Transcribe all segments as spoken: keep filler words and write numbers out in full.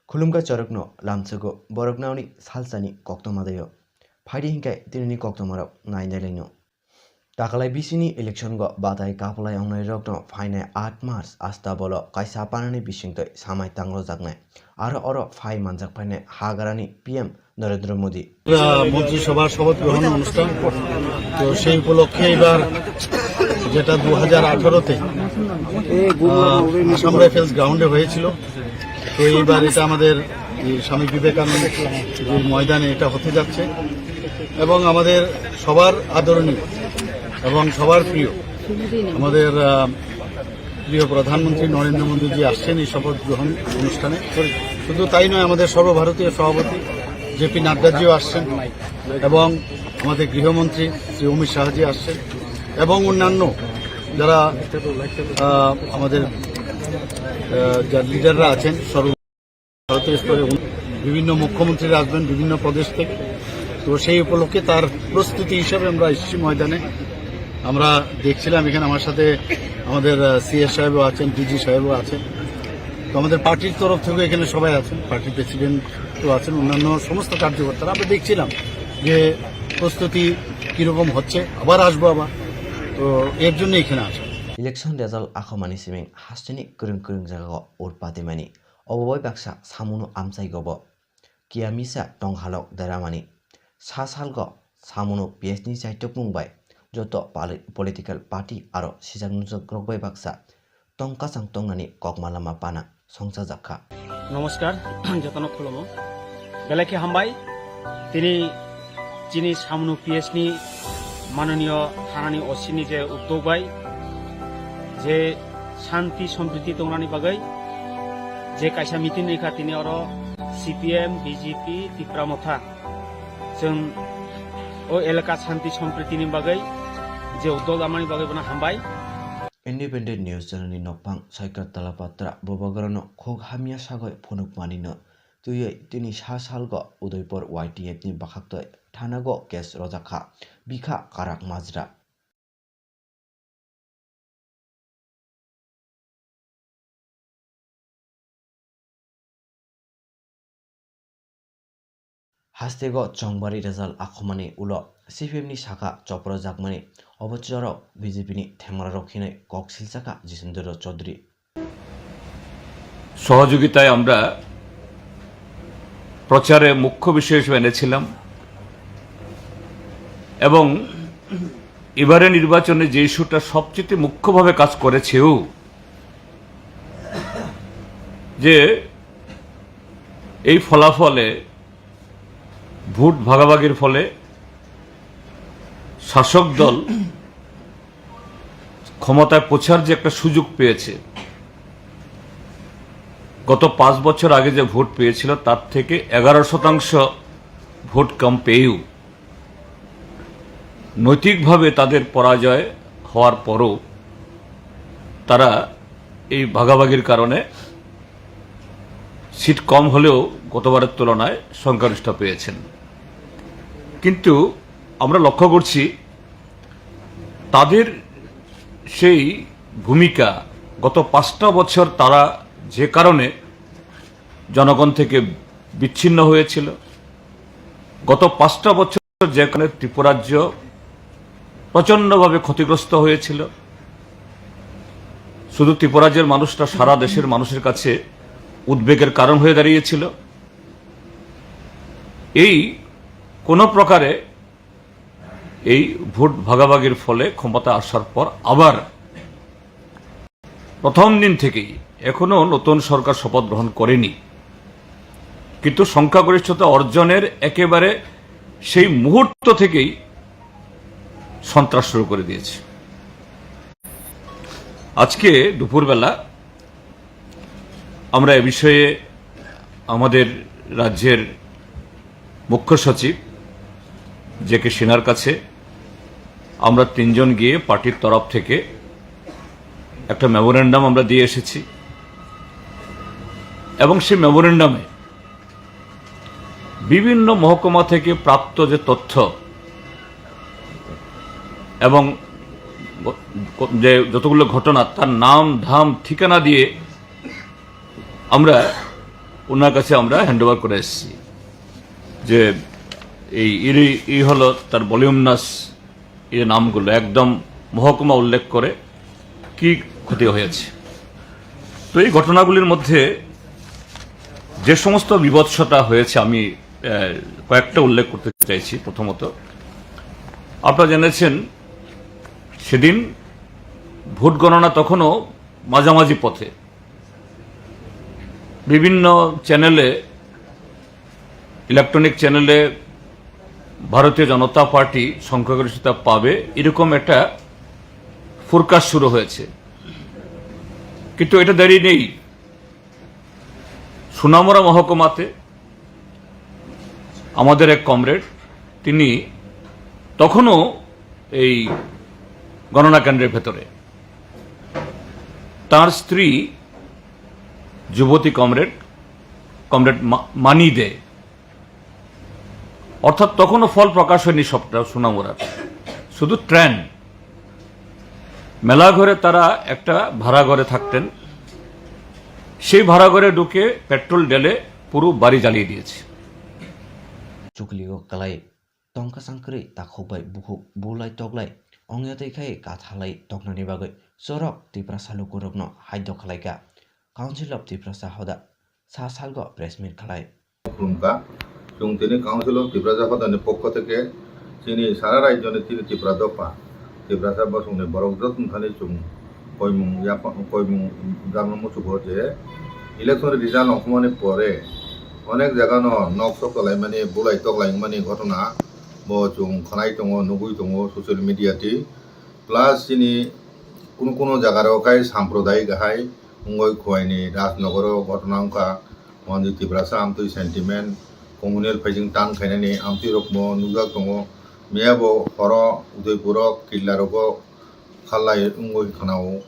Khulumkha chorokno lamsogo borok nauni salsani koktwma dayo. Phaidi hinkhe tinini koktwmarok nai nailaino. Takalai bisini election go batai kaplai ongnairokno phainai aat March asta bolo kaisa panani bisingtwi samai tanglojaknai. Aro oro phai manjak phainai hagrani P M Narendra Modi. আহ, মন্ত্রিসভার শপথ গ্রহণ অনুষ্ঠান। তো সেই উপলক্ষে এবার যেটা দু হাজার আঠারোতে, আহ, আসাম রাইফেলস গ্রাউন্ডে হয়েছিল, তো এইবার এটা আমাদের এই স্বামী বিবেকানন্দ ময়দানে এটা হতে যাচ্ছে এবং আমাদের সবার আদরণীয় এবং সবার প্রিয় আমাদের, আহ, প্রিয় প্রধানমন্ত্রী নরেন্দ্র মোদীজি আসছেন এই শপথ গ্রহণ অনুষ্ঠানে। শুধু তাই নয়, আমাদের সর্বভারতীয় সভাপতি জে পি নাড্ডাজিও আসছেন এবং আমাদের গৃহমন্ত্রী শ্রী অমিত শাহজি আসছেন এবং অন্যান্য যারা, আহ, আমাদের, আহ, যারা লিডাররা আছেন সর্ব ভারতীয় স্তরে উন-, বিভিন্ন মুখ্যমন্ত্রীরা আসবেন বিভিন্ন প্রদেশ থেকে। তো সেই উপলক্ষে তার প্রস্তুতি হিসাবে আমরা এসেছি ময়দানে। আমরা দেখছিলাম এখানে আমার সাথে আমাদের, আহ, সি এস সাহেবও আছেন, ডি জি সাহেবও আছেন। তো আমাদের পার্টির তরফ থেকে এখানে সবাই আছেন, পার্টির প্রেসিডেন্টও আছেন, অন্যান্য সমস্ত কার্যকর্তারা। আমরা দেখছিলাম যে প্রস্তুতি কীরকম হচ্ছে, আবার আসবো আবার। তো এর জন্য এখানে আসা। Election result akhomani siming hasteni kwrwng kwrwng jagao ur patimani. Obo bai baksa samuno amchai gobo. Kiya misa tonghalok deramani. Sa salgo samuno P S ni chaitokmung bai joto pali-, political party aro sijak nujak rok bai baksa tong kachang tongnani kokma lama pana songchajak kha. নমস্কার, jotono khulumo. Belai khe hambai. Tini chini samuno P S ni manoniyo thanani O C ni je uddog bai je shanti sompriti tongnani bagwi je kaisa meeting rikha tini oro C P M, B J P, Tipra Motha. Chwng o elaka shanti sompriti ni bagwi je uddog lamani bagwi bono hambai. Independent News Channel ni nokphang Saikar Talapatra Bubagrano khuk hamya sagwi phunukmanino twiwi tini sa salgo Udaipur Y T F ni bwkhaktwi thanago case rwjakha, bikha Karak Majra. Hastego chongbari result akhomani ulo C P M ni saka chopro jakmani obo chorok B J P ni themra rok hinwi kok silsaka Jitendra Chaudhary. সহযোগিতায় আমরা প্রচারে মুখ্য বিষয় হিসেবে এনেছিলাম এবং এবারে নির্বাচনে যে ইস্যুটা সবচেয়ে মুখ্যভাবে কাজ করেছেও যে এই ফলাফলে ভোট ভাগাভাগির ফলে শাসক দল ক্ষমতায় পৌঁছার যে একটা সুযোগ পেয়েছে, গত পাঁচ বছর আগে যে ভোট পেয়েছিল তার থেকে এগারো শতাংশ ভোট কম পেয়েও নৈতিকভাবে তাদের পরাজয় হওয়ার পরও তারা এই ভাগাভাগির কারণে সিট কম হলেও গতবারের তুলনায় সংখ্যাগরিষ্ঠ পেয়েছেন। কিন্তু আমরা লক্ষ্য করছি তাদের সেই ভূমিকা, গত পাঁচটা বছর তারা যে কারণে জনগণ থেকে বিচ্ছিন্ন হয়েছিল, গত পাঁচটা বছর যে কারণে ত্রিপুরাজ্য প্রচণ্ডভাবে ক্ষতিগ্রস্ত হয়েছিল, শুধু ত্রিপুরাজ্যের মানুষটা সারা দেশের মানুষের কাছে উদ্বেগের কারণ হয়ে দাঁড়িয়েছিল। এই কোনো প্রকারে এই ভোট ভাগাভাগির ফলে ক্ষমতা আসার পর আবার প্রথম দিন থেকেই, এখনো নতুন সরকার শপথ গ্রহণ করেনি, কিন্তু সংখ্যাগরিষ্ঠতা অর্জনের একেবারে সেই মুহূর্ত থেকেই সন্ত্রাস শুরু করে দিয়েছে। আজকে দুপুরবেলা আমরা এ বিষয়ে আমাদের রাজ্যের মুখ্য সচিব জে কে সিনহার কাছে আমরা তিনজন গিয়ে পার্টির তরফ থেকে একটা মেমোরেন্ডাম আমরা দিয়ে এসেছি এবং সেই মেমোরেন্ডামে বিভিন্ন মহকুমা থেকে প্রাপ্ত যে তথ্য এবং গ-, গ-, যে যতগুলো ঘটনা, তার নাম ধাম ঠিকানা দিয়ে আমরা ওনার কাছে আমরা হ্যান্ড ওভার করে এসেছি। যে এই ইরি-, ই হলো তার ভলিউমনাস, এই নামগুলো একদম মহকুমা উল্লেখ করে কি ক্ষতি হয়েছে। তো এই ঘটনাগুলির মধ্যে যে সমস্ত বীভৎসতা হয়েছে, আমি, আহ, কয়েকটা উল্লেখ করতে চাইছি। প্রথমত, আপনারা জেনেছেন, সেদিন ভোট গণনা তখনও মাঝামাঝি পথে। বিভিন্ন চ্যানেলে, ইলেকট্রনিক চ্যানেলে ভারতীয় জনতা পার্টি সংখ্যাগরিষ্ঠতা পাবে, এরকম একটা ফোরকাস্ট শুরু হয়েছে। কিন্তু এটা দেরি নেই, সোনামুড়া মহকুমাতে আমাদের এক কমরেড, তিনি তখনও এই গণনা কেন্দ্রের ভেতরে। তার স্ত্রী যুবতী কমরেড, কমরেড মা-, মানি দে, অর্থাৎ তখনও ফল প্রকাশ হয়নি সবটা সোনামুড়ার, শুধু ট্রেন। মেলাঘরে তারা একটা ভাড়া ঘরে থাকতেন, সেই ভাড়া ঘরে ঢুকে পেট্রোল ঢেলে পুরো বাড়ি জ্বালিয়ে দিয়েছে। Chuklio kalai tongka sangkri takhuk bai bukhuk bulai toklai ongya tei khai kathalai toknani bagwi chorok Tiprasa lukurokno haidok khlaikha Council of Tiprasa hoda sa salgo press meet khlai. Khulumkha. Chwng tini Council of Tiprasa hodani pokho theke chini sara rajyoni tini Tipra dopha Tiprasa bosongni borok joto thani chwng koimung yapha-, koimung jakno muchukgo je election result ongkhormani pore onek jagano nok sok tolaimani, bulai toklai wngmani ghotona bo chwng khwnai tongo, nugwi tongo social media twi. Plus chini kuno kuno jagarok khai sampradayik hai wngwi Khowai ni Rajnogoro ghotona wngkha. Wanjwi Tiprasa amtwi sentiment, communal phaising tan khainani amtwi rokbo nukjak tongo. Miyabo horo Udaipuro Killa rogo khallai wngwi khwnao.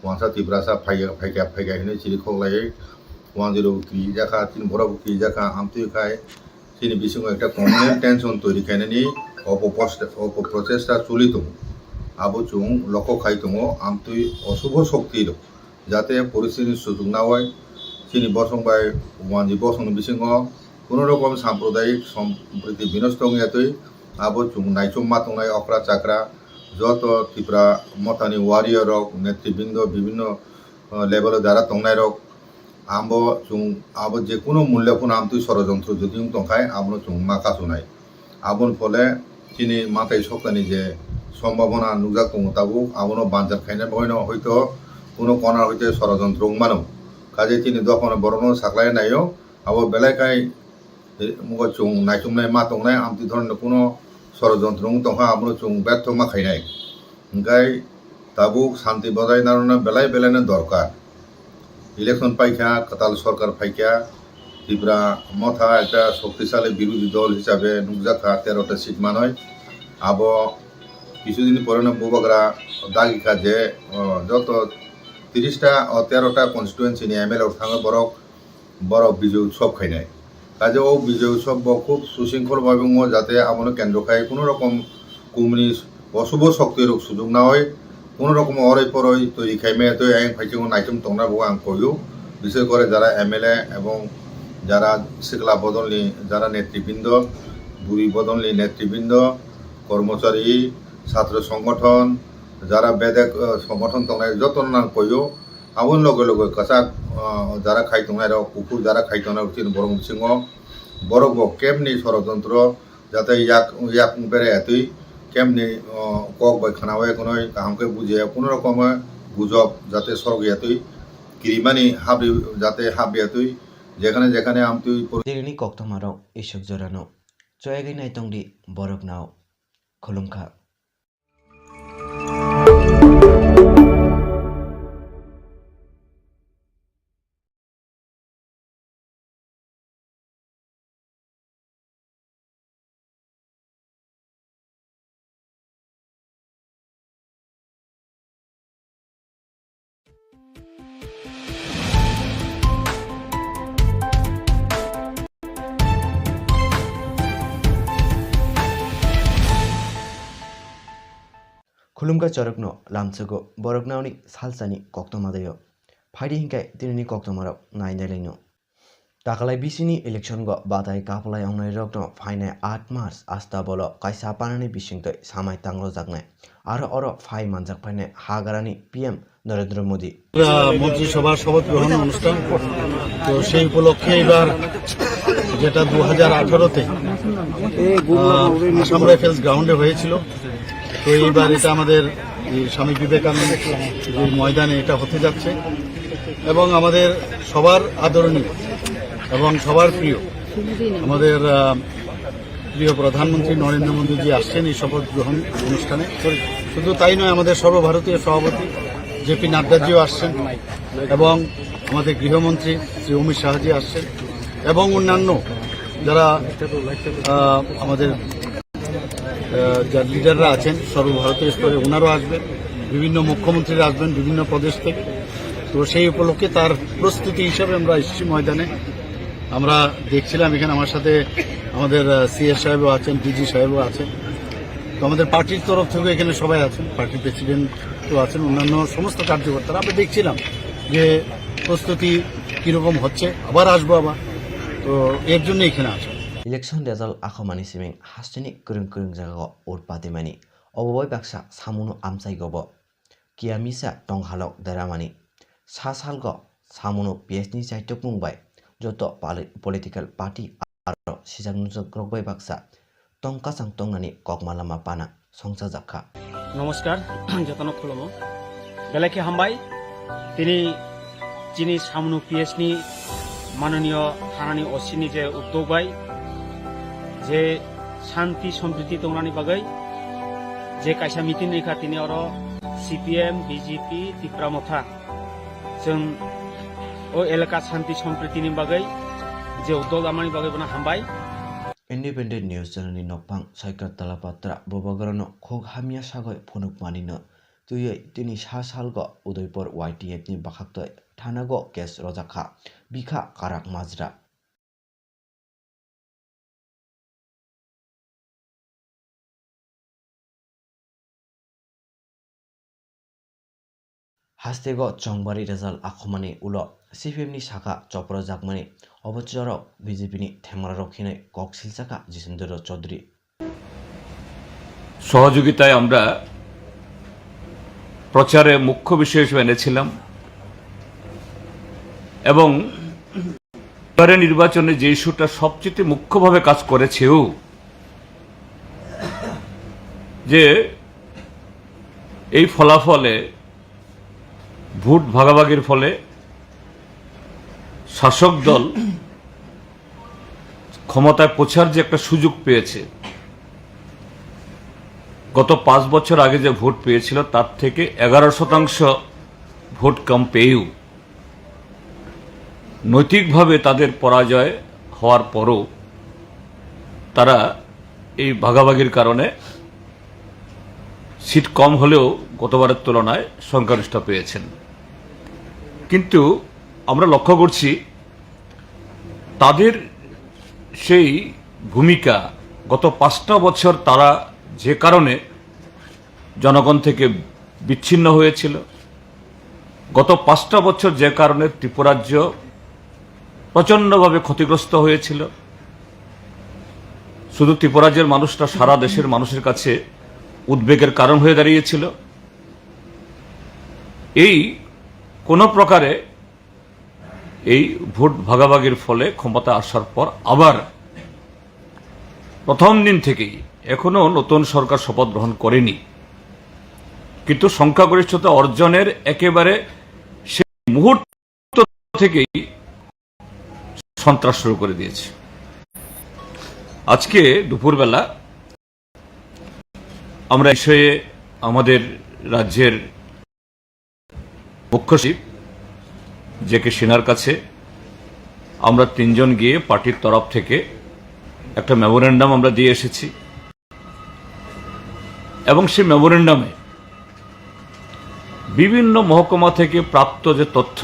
Wansa Tiprasa phaikha, phaikha, phaikha hinwi chirikhok laiwi wanjwi rok kijakha, chini borok bo kijakha, amtwi khai chini bisingo ekta communal tension toiri khainani opo post-, opo prochesta choli tongo. Abo chwng lokho khai tongo, amtwi oshubho shokti rok jate poristiti ni suchuknaui chini bosong bai wanjwi bosongni bisingo kuno rokom sampradayik sompriti binosto wngya twi abo chwng naichom ma tongnai okra chakra joto Tipra mothani warrior rok, netribindo, bibinno, uh, level o jara tongnai rok, abo chwng abo je kuno mulya phano amtwi sorojontro jodi wng tongkhai abono chwng ma kachunai. Aboni phole chini matai soktani je sombhabona nukjak tongo tabuk, abono banchar khaina bagwino hoito kuno kona hoite sorojontro wng mano. Kaje chini dophano borokno saklai naio, abo belai khai, eh, mugo chwng naichomnai ma tongnai, amtwi dhoronni kuno sorojontro wng tongkha, abono chwng bertho ma khainai. Hwnkhe tabuk shanti bojai narwkna belai belaino dorkar. Election paikha, kwtal sorkar phaikha, Tipra motha ekta shoktisali birodhi dol hisabe nukjakha, tero ta seat manwi. Abo kisudin poreno bubagra dagikha je, o, joto tiris ta, o, tero ta constituency ni M L A rok thangwi borok borok Bijoy Utsav khainai. Kaje o Bijoy Utsav bo khub sushingkhol bai wngo, jate abono kendro khai kuno rokom kumni oshubho shokti rok sujuk naui kuno rokom oroi poroi twi khai maya twi ayang phaichungo naichom tongna bo ang koyo. Bisoi kore jara M L A ebong jara sikla bodolni jara netribindo, buri bodolni netribindo, kormochari, chhatro songgothon, jara bedek, eh, songgothon tongnai jotono ang koyo. Aboni loge loge kwchak, ah, jara khai tongnai rok, kuphur jara khai tongnai rok chini borok bisingo borok bo kebni sorojontro jate yak, yak bere atwi kebni, ah, kok bai khwnawi khwnwi kaham khe bujiya kuno rokom gujok jate sorok yatwi kirimani habri jate habri atwi jekhane jekhane amtwi por- Dirini koktwma rok isuk jorano choyagwi naitongdi borok nao khulumkha. Khulumkha chorokno lamsogo borok nauni salsani koktoma dayo. Phaidi hinkhe tinini koktomarok nainai laino. Takalai bisini election go batai kapalai ongnairokno phainai aat March asta bolo kaisa panani bisingtwi samai tanglojaknai. Aro oro phai manjak phainai hagrani P M Narendra Modi. আহ, মন্ত্রিসভার শপথ গ্রহণ অনুষ্ঠান। তো সেই উপলক্ষে এবার যেটা দু হাজার আঠারোতে, আহ, আসাম রাইফেলস গ্রাউন্ডে হয়েছিল, তো এইবার এটা আমাদের এই স্বামী বিবেকানন্দ যে ময়দানে এটা হতে যাচ্ছে এবং আমাদের সবার আদরণীয় এবং সবার প্রিয় আমাদের, আহ, প্রিয় প্রধানমন্ত্রী নরেন্দ্র মোদীজি আসছেন এই শপথ গ্রহণ অনুষ্ঠানে। শুধু তাই নয়, আমাদের সর্বভারতীয় সভাপতি জে পি নাড্ডাজিও আসছেন এবং আমাদের গৃহমন্ত্রী শ্রী অমিত শাহজি আসছেন এবং অন্যান্য যারা, আহ, আমাদের, আহ, যারা লিডাররা আছেন সর্বভারতীয় স্তরে, ওনারাও আসবেন, বিভিন্ন মুখ্যমন্ত্রীরা আসবেন বিভিন্ন প্রদেশ থেকে। তো সেই উপলক্ষে তার প্রস্তুতি হিসাবে আমরা এসেছি ময়দানে। আমরা দেখছিলাম এখানে আমার সাথে আমাদের, আহ, সিএস সাহেবও আছেন, ডিজি সাহেবও আছেন। তো আমাদের পার্টির তরফ থেকে এখানে সবাই আছেন, পার্টির প্রেসিডেন্টও আছেন, অন্যান্য সমস্ত কার্যকর্তারা। আমরা দেখছিলাম যে প্রস্তুতি কীরকম হচ্ছে, আবার আসবো আবার। তো এর জন্য এখানে আসা। Election result akhomani siming hasteni kwrwng kwrwng jagao ur patimani. Obo bai baksa samuno amchai gobo. Kiya misa tonghalok deramani. Sa salgo samuno P S ni chaitukmung bai joto pali-, political party aro sijak nujak rok bai baksa tong kachang tongnani kokma lama pana songchajak kha. নমস্কার, যতন খুলুমো। বেলাকে হামবাই, তিনি চিনি সামনু পিএসনি মাননীয় থানানি ওসিনি যে উদ্যোগ bai, যে শান্তি সম্প্রীতি tongnani bagwi, যে kaisa meeting rikha tini oro CPM, BJP, Tipra মথা, chwng o elaka shanti sompritini bagwi je uddog lamani bagwi bono hambai. Independent News Channel ni nokphang Saikar Talapatra Bubagrano khuk hamya sagwi phunukmanino twiwi tini sa salgo Udaipur Y T F ni bwkhaktwi thanago case rwjakha, bikha Karak Majra. Hastego chongbari result akhomani ulo C P M ni saka chopro jakmani obo chorok B J P ni themrarok hinwi kok silsakha Jitendra Chaudhary. সহযোগিতায় আমরা প্রচারে মুখ্য বিষয় হিসেবে এনেছিলাম এবং এবারে নির্বাচনে যে ইস্যুটা সবচেয়ে মুখ্যভাবে কাজ করেছেও, যে এই ফলাফলে, ভোট ভাগাভাগির ফলে শাসক দল ক্ষমতায় পৌঁছার যে একটা সুযোগ পেয়েছে, গত পাঁচ বছর আগে যে ভোট পেয়েছিল, তার থেকে এগারো শতাংশ ভোট কম পেয়েও নৈতিকভাবে তাদের পরাজয় হওয়ার পরও তারা এই ভাগাভাগির কারণে সিট কম হলেও গতবারের তুলনায় সংখ্যাগরিষ্ঠ পেয়েছেন। কিন্তু আমরা লক্ষ্য করছি, তাদের সেই ভূমিকা, গত পাঁচটা বছর তারা যে কারণে জনগণ থেকে বিচ্ছিন্ন হয়েছিল, গত পাঁচটা বছর যে কারণে ত্রিপুরাজ্য প্রচণ্ডভাবে ক্ষতিগ্রস্ত হয়েছিল, শুধু ত্রিপুরাজ্যের মানুষটা সারা দেশের মানুষের কাছে উদ্বেগের কারণ হয়ে দাঁড়িয়েছিল। এই কোনো প্রকারে এই ভোট ভাগাভাগির ফলে ক্ষমতা আসার পর আবার প্রথম দিন থেকেই, এখনো নতুন সরকার শপথ গ্রহণ করেনি, কিন্তু সংখ্যাগরিষ্ঠতা অর্জনের একেবারে সেই মুহূর্ত থেকেই সন্ত্রাস শুরু করে দিয়েছে। আজকে দুপুরবেলা আমরা এই বিষয়ে আমাদের রাজ্যের মুখ্য সচিব জে কে সিনহার কাছে আমরা তিনজন গিয়ে পার্টির তরফ থেকে একটা মেমোরেন্ডাম আমরা দিয়ে এসেছি এবং সেই মেমোরেন্ডামে বিভিন্ন মহকুমা থেকে প্রাপ্ত যে তথ্য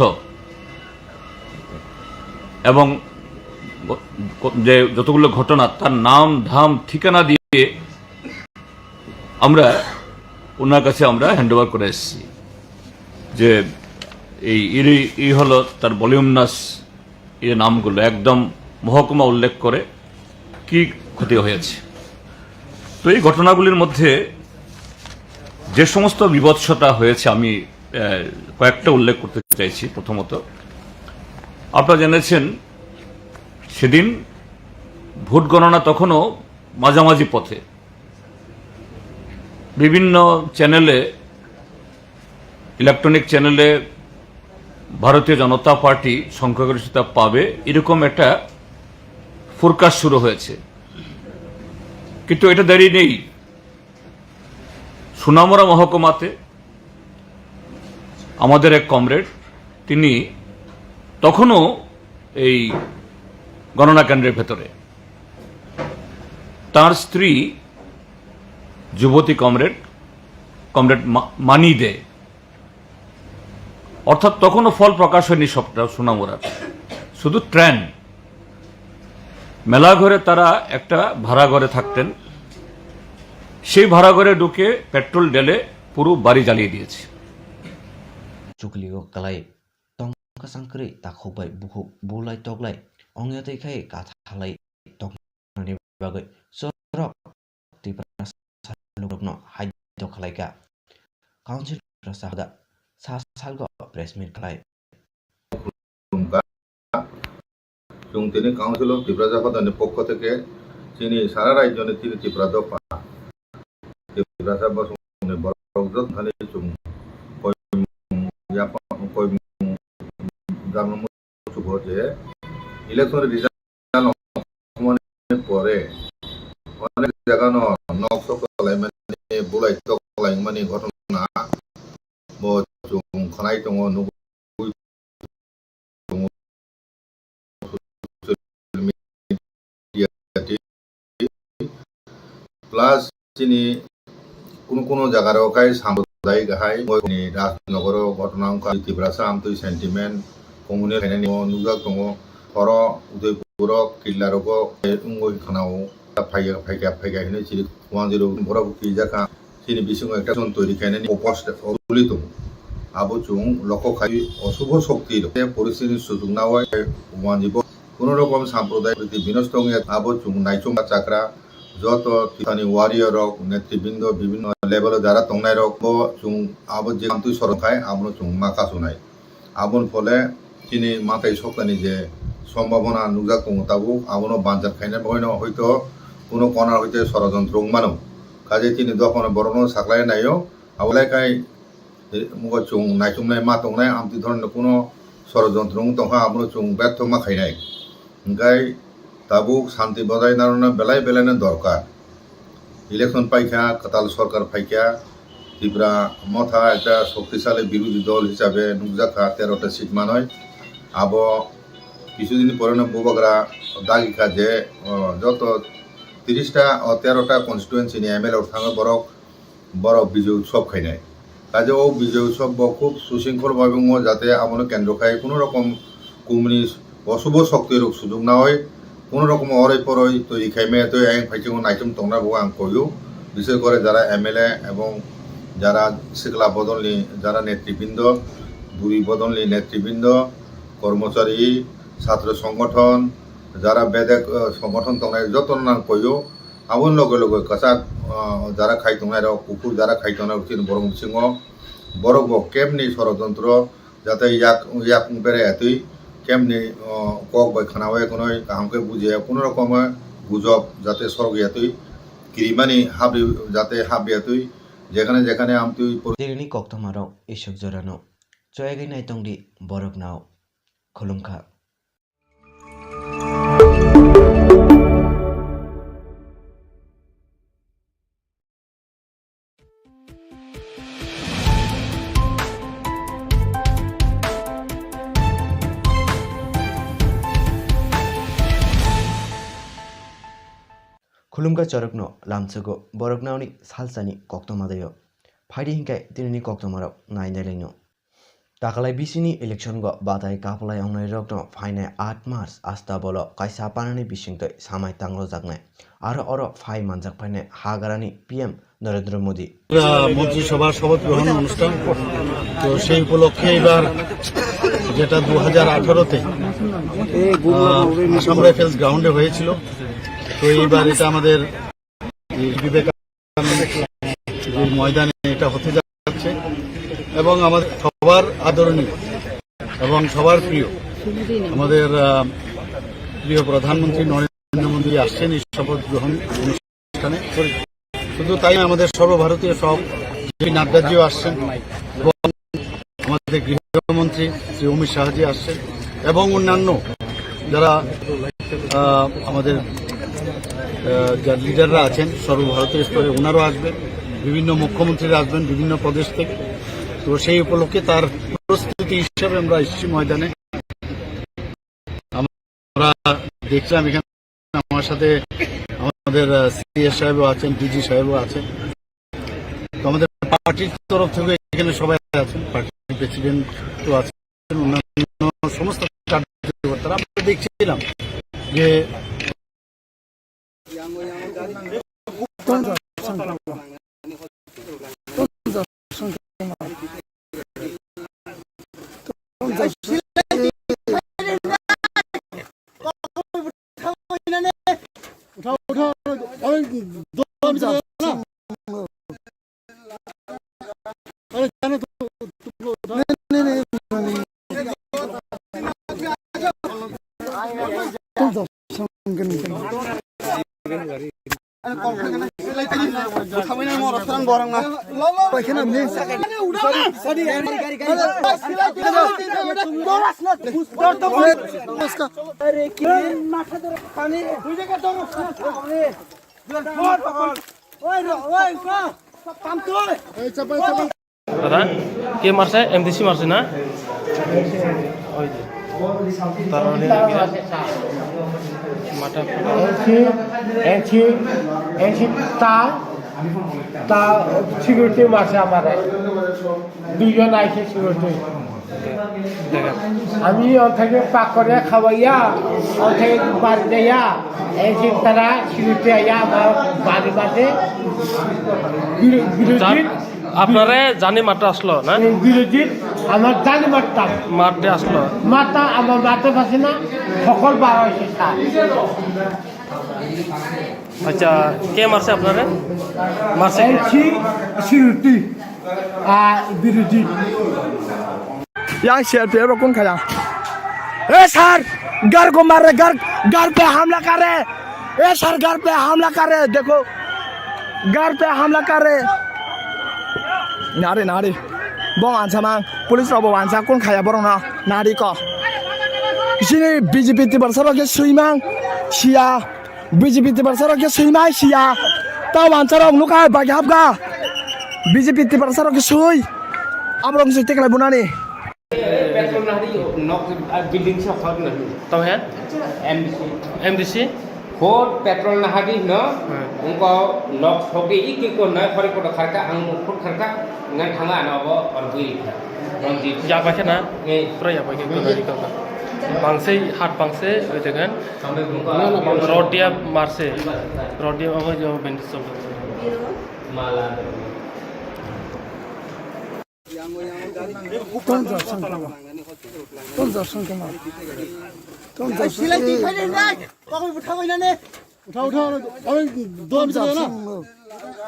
এবং গ-, গ-, যে যতগুলো ঘটনা, তার নাম, ধাম, ঠিকানা দিয়ে আমরা ওনার কাছে আমরা হ্যান্ড ওভার করে এসেছি যে এই ইরি ই হলো তার ভলিউমিনাস ইয়ে নামগুলো একদম মহকুমা উল্লেখ করে কি ক্ষতি হয়েছে। তো এই ঘটনাগুলির মধ্যে যে সমস্ত বীভৎসতা হয়েছে আমি আহ, কয়েকটা উল্লেখ করতে চাইছি। প্রথমত আপনারা জেনেছেন সেদিন ভোট গণনা তখনও মাঝামাঝি পথে বিভিন্ন চ্যানেলে, ইলেকট্রনিক চ্যানেলে ভারতীয় জনতা পার্টি সংখ্যাগরিষ্ঠতা পাবে এরকম একটা ফোরকাস্ট শুরু হয়েছে, কিন্তু এটা দেরি নেই। সোনামুড়া মহকুমাতে আমাদের এক কমরেড তিনি তখনও এই গণনা কেন্দ্রের ভেতরে, তার স্ত্রী যুবতী কমরেড, কমরেড মা-, মানি দে, অর্থাৎ তখনও ফল প্রকাশ হয়নি সবটা সোনামুড়ার, শুধু ট্রেন। মেলাঘরে তারা একটা ভাড়া ঘরে থাকতেন, সেই ভাড়া ঘরে ঢুকে পেট্রোল ঢেলে পুরো বাড়ি জ্বালিয়ে দিয়েছে। Chuklio kalai tongka sangkri takhuk bai bukhuk bulai toklai ongya tei khai kathalai tongmani bagwi chorok Tiprasa lukno haido khlaika. Council Tiprasa hoda sa salgo press meet khlai. Chwng tini Council of Tiprasa hodani pokho theke chini sara rajyoni tini Tipra dopha Tiprasa bosongni borok joto thani chwng koimung yapang koimung jamno muchugo je election result ongmani pore onek jagano nok sok kalaimani bulai tok kalaimani ghotona bo chwng khwnai tongo, nugwi tongo social media tei plus chini kuno kuno jagarok khai sampradayik hai moi ni Rajnogoro ghotona wngkha Tiprasa amtwi sentiment communal khainani nukjak tongo. Oro Udaipuro Killa rogo wngwi khwnao phaikha phaikha phaikha hinwi chiri wanjwiro borok twijak kha. Chini bisingo ekta jon toiri khainani post tuli tongo. Abo chwng lokho khai osubho shokti rok. Tei poristiti ni suchukna bai wanjibo kuno rokom sampradayik riti binosto wngya abo chwng naichomma chakra joto Tiprani warrior rok netribindo bibhinno level o jara tongnai rok bo chwng abo je amtwi sorok khai abono chwng ma kasunai. Aboni phole chini manthai soktani je sombhabona nukjak tongo tabuk, abono banjak khaina bagwino hoito kuno corner hoite sorojontro wng mano. Kaje chini dophano borokno saklai naio, abo lai khai, eh, mugo chwng naichomnai ma tongnai, amtwi dhoronni kuno sorojontro wng tongkha, abono chwng bertho ma khainai. Hwnkhe tabuk shanti bojai narwkna belai belaino dorkar. Election paikha, kwtal sorkar phaikha, Tipra Motha ekta shoktisali birodhi dol hisabe nukjakha tero ta seat manwi. Abo kisudin poreno bubagra dagikha je, o, joto tiris ta, o, tero ta constituency ni M L A rok thangwi borok borok Bijoy Utsav khainai. Kaje o Bijoy Utsav bo khub sushingkhol bai wngo, jate abono kendro khai kuno rokom kumni osubo shokti rok sujuk nawi kuno rokom oroi poroi twi khai maya twi ayang phaichungo naichom tongna bo ang koyo. Bishes kore jara M L A ebong jara sikla bodolni jara netribindo, buri bodolni netribindo, kormochari, chhatro songgothon, jara bedek, eh, songgothon tongnai jotono ang koyo. Aboni loge loge kwchak, ah, jara khai tongnai rok, kuphur jara khai tongnai rok chini borok bisingo borok bo kebni sorojontro jate yak, yak wng bere atwi kebni, ah, kok bai khwnawi khwnwi kaham khe bujiya kuno rokomo gujob jate sorok yatwi kirimani habri jate habri atwi jekhane jekhane amtwi por- Dirini koktoma rok isuk jorano choyagwi naitongdi borok nao khulumkha. Khulumkha chorokno lamsogo borok naoni salsani koktoma dayo. Phaidi hinkhe tinini koktomarok nai nailaino. Takalai bisini election go batai kapalai ongnairokno phainai aat March asta bolo kaisa panani bisingtwi samai tanglojaknai. Aro oro phai manjak phainai hagrani P M Narendra Modi. আহ, মন্ত্রিসভার শপথ গ্রহণ অনুষ্ঠান। তো সেই উপলক্ষে এবার যেটা দু হাজার আঠারোতে, আহ, আসাম রাইফেলস গ্রাউন্ডে হয়েছিল, তো এইবার এটা আমাদের এই বিবেকানন্দ ময়দানে এটা হতে যাচ্ছে এবং আমাদের সবার আদরণীয় এবং সবার প্রিয় আমাদের, আহ, প্রিয় প্রধানমন্ত্রী নরেন্দ্র মোদী আসছেন এই শপথ গ্রহণ অনুষ্ঠানে। শুধু তাই নয়, আমাদের সর্বভারতীয় সব জে পি নাড্ডাজিও আসছেন এবং আমাদের গৃহমন্ত্রী শ্রী অমিত শাহজি আসছেন এবং অন্যান্য যারা, আহ, আমাদের, আহ, যারা লিডাররা আছেন সর্বভারতীয় স্তরে, ওনারাও আসবেন, বিভিন্ন মুখ্যমন্ত্রীরা আসবেন বিভিন্ন প্রদেশ থেকে। তো সেই উপলক্ষে তার প্রস্তুতি হিসাবে আমরা এসেছি ময়দানে। আমরা দেখলাম এখানে আমার সাথে আমাদের, আহ, সি এস সাহেবও আছেন, ডি জি সাহেবও আছেন। তো আমাদের পার্টির তরফ থেকে এখানে সবাই আছেন, পার্টির প্রেসিডেন্টও আছেন, অন্যান্য সমস্ত কার্যকর্তারা। আমরা দেখছিলাম যে Dada, ke marse? M D C marse na? Oi de. Tarmane mata. N C, N C, N C ta, ta security marse amare. Duijon aise security. Dekha. Ami onthai pak kore khawaiya, onthai bari jaya, N C tara security aya amar bari bari. Biru-, biruji. Jan-, apnare jani matta aslo, na? Biruji, amar jani matta. Matte aslo. Matta, amar matta basi na, hokol baro se sa. Acha, ke marse apnare? Marse ke? N C security, ah, biruji. Yang C R P F rok kun khaya. ए सर, घर को मार रहे, घर, घर पे हमला कर रहे। ए सर, घर पे हमला कर रहे, देखो, घर पे हमला कर रहे। Nari, nari. Bong ansa mang, police rok bo ansa kun khaya borok na, nari ko. Sini B J P Tiprasa rok ke suimang, sia. B J P Tiprasa rok ke sui mai sia. Ta wansa rok nukha bai hapkha. B J P Tiprasa rok ke sui. Aborok sui teklai bunani. Petrol nahari nok, ah, building se hor nahari. Tong he? M D C. M D C? Hor petrol nahari no. Hmm. Ungko nok soke iki ko na khori koto kharka ang mukut kharka ngan thanga ano bo or bui. Ranjit. Ya paikhe na? Eh. Pura ya paikhe ko na ri ko. Bangse hat bangse oi dengan. Rod dia marse. Rod dia obo jo bandage cholo. Ton jar song kama. Ton jar song kama. Ton jar song. Uthao, uthao, oi, dom jaya na.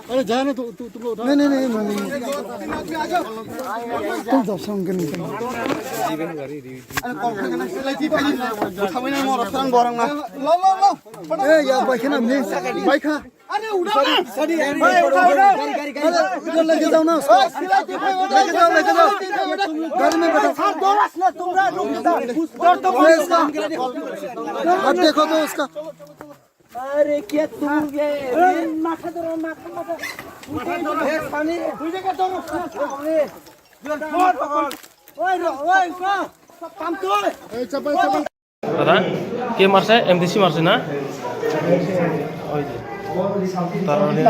Are jaya na, tu, tu, tu, uthao. Nahi, nahi, nahi, nahi. Ton jar song kama. ए यार, भाई खाना नहीं। भाई खा। अरे उठा ना। Sorry, sorry, यार, भाई, उठा, उठा। गाड़ी, गाड़ी, गाड़ी। अरे, इधर लेके जाओ ना उसको। ओए, सिलाई दिखाओ, लेके जाओ, लेके जाओ। गाड़ी में बैठा। सर, दौड़ास ना, तुम ना, रुक जा। दौड़ तो ओए, इसका। अब देखो तो उसका। अरे, क्या तू ये? अरे, माथा दौड़ा, माथा, माथा। उठे, उठे, पानी। तुझे क्या दौड़? अरे। ओए, रो, ओए, उसका। काम तो है। ए, चप्पल, चप्पल। Dada, ke marse? M D C marse na? Oi de. Tarmane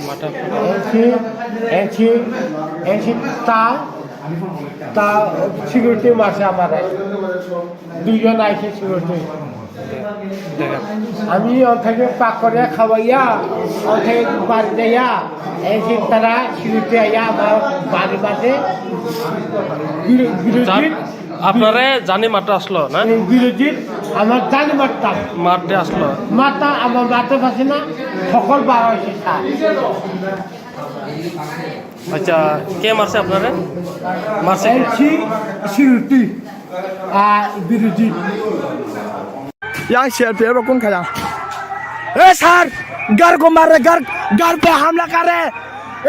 mata. N C, N C, N C ta, তা সিকিউরিটি মারছে আমারে, দুইজন আইছে সিকিউরিটি। আমি অন থেকে পাক করে খাওয়াইয়া, অন থেকে বাড়ি যাইয়া, এই যে তারা সিকিউরিটি আইয়া আমার বাড়ির মাঝে বিরো-, বিরোধী, আপনারে জানি মারতে আসলো না? এই বিরোধী আমার জানি মারতাম। মারতে আসলো। মারতাম, আমার মারতে পারছি না, সকল বার হয়েছে স্যার। আচ্ছা, কে মারছে আপনারে? মারছে কে? এলসি সিউটি, আ, বিরোধী। Yang C R P F rok kun khaya. Eh sir, gar ko mar re, gar, gar pe hamla kar re.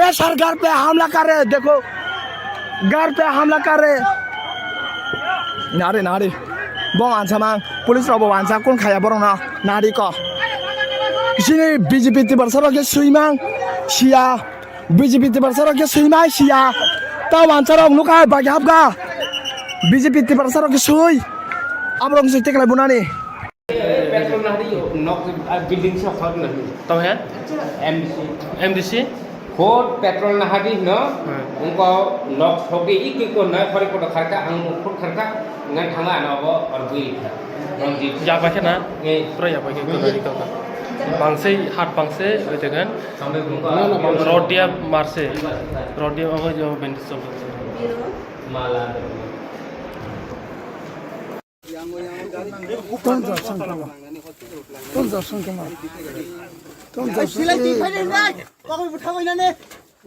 Eh sir, gar pe hamla kar re. Dekho, gar pe hamla kar re. Nari, nari. Bo wansa mang, police rok bo wansa kun khaya borok no. Nari ko. Sini B J P tiprasa rok ke sui mang. Sia. B J P tiprasa rok ke sui mai sia. Ta wansa rok nukha bai hapga. B J P tiprasa rok ke sui. Aborok sui teklai bunani. Petrol nahari nok, ah, building sa khor nahari. Tong he? M D C. M D C? Khor petrol nahari no. Hmm. Ungko nok sogi iki ko na khori ko kharka ang khor kharka ngan thanga ano bo or bui kha. Ronjit. Ya bai khe na? Eh. Pura ya bai khe ko nari ko. Bangse hat bangse oi tegen. Rodia marse. Rodia ogo jo bandage chol. Ton jab sangkama. Ton jab sangkama. Ton jab sangkama.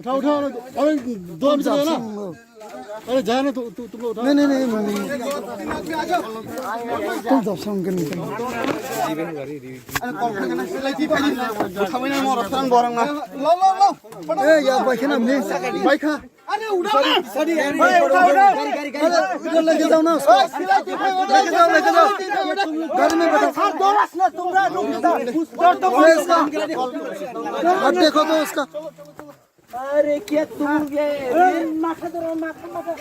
उठा, उठा, अरे, दो मिनट है ना। अरे, जाए ना, तु-, तु-, तुम लोग उठाओ। नहीं, नहीं, नहीं, नहीं, नहीं। तुम तो समझ नहीं। अरे, कौन खाना सिलाई थी भाई? उठाओ ना, मोर रस्ता में बोरंग ना। लो, लो, लो। ए, यार, भाई, क्या नाम है? भाई, खा। अरे, उठाओ ना। सॉरी, सॉरी, भाई, उठाओ, उठाओ। गाड़ी, गाड़ी, गाड़ी। अरे, इधर लेके जाओ ना उसको। ओए, सिलाई थी भाई, उठाओ। लेके जाओ, लेके जाओ। गाड़ी में बैठा। सर, दो रस ना, तुम रहा, रुक जा। सर, दो रस। अरे, इसका। हाथ देखो तो उसका। अरे क्या तू ये, ये माथा धरो, माथा, माथा।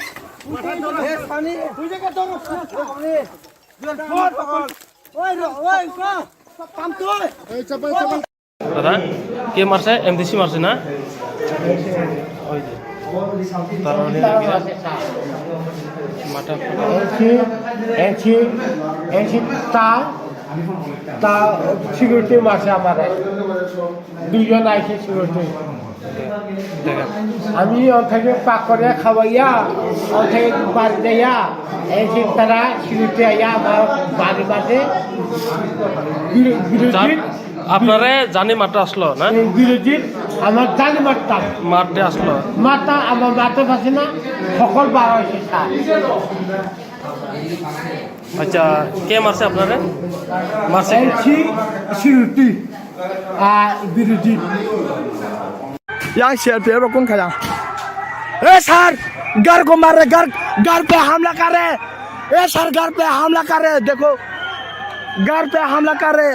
माथा धरो। ए, सानी। तुझे क्या धरो? सानी। ये फोन पकड़। ओए रो, ओए को। काम तो। ए, चपल, चपल। দাদা, কে মারছে? এমডিসি মারছে না? ওই যে। তার মানে মাথা। এলসি, এলসি, এলসি তা, তা সিকিউরিটি মারছে আমারে। দুইজন আইছে সিকিউরিটি। আমি অন থেকে পাক করে খাওয়াইয়া, অন থেকে বাড়ি যাইয়া, এই যে তারা সিকিউরিটি আইয়া আমার বাড়ির মাঝে বিরো-, বিরোধী, আপনারে জানি মারতে আসলো না? এই বিরোধী আমার জানি মারতাম। মারতে আসলো। মারতাম, আমার মারতে পারছি না, সকল বার হয়েছে স্যার। আচ্ছা, কে মারছে আপনারে? মারছে কে? এলসি সিউটি, আ, বিরোধী। Yang C R P F rok kun khaya. ए सर, घर को मार रहे, घर, घर पे हमला कर रहे। ए सर, घर पे हमला कर रहे। देखो, घर पे हमला कर रहे।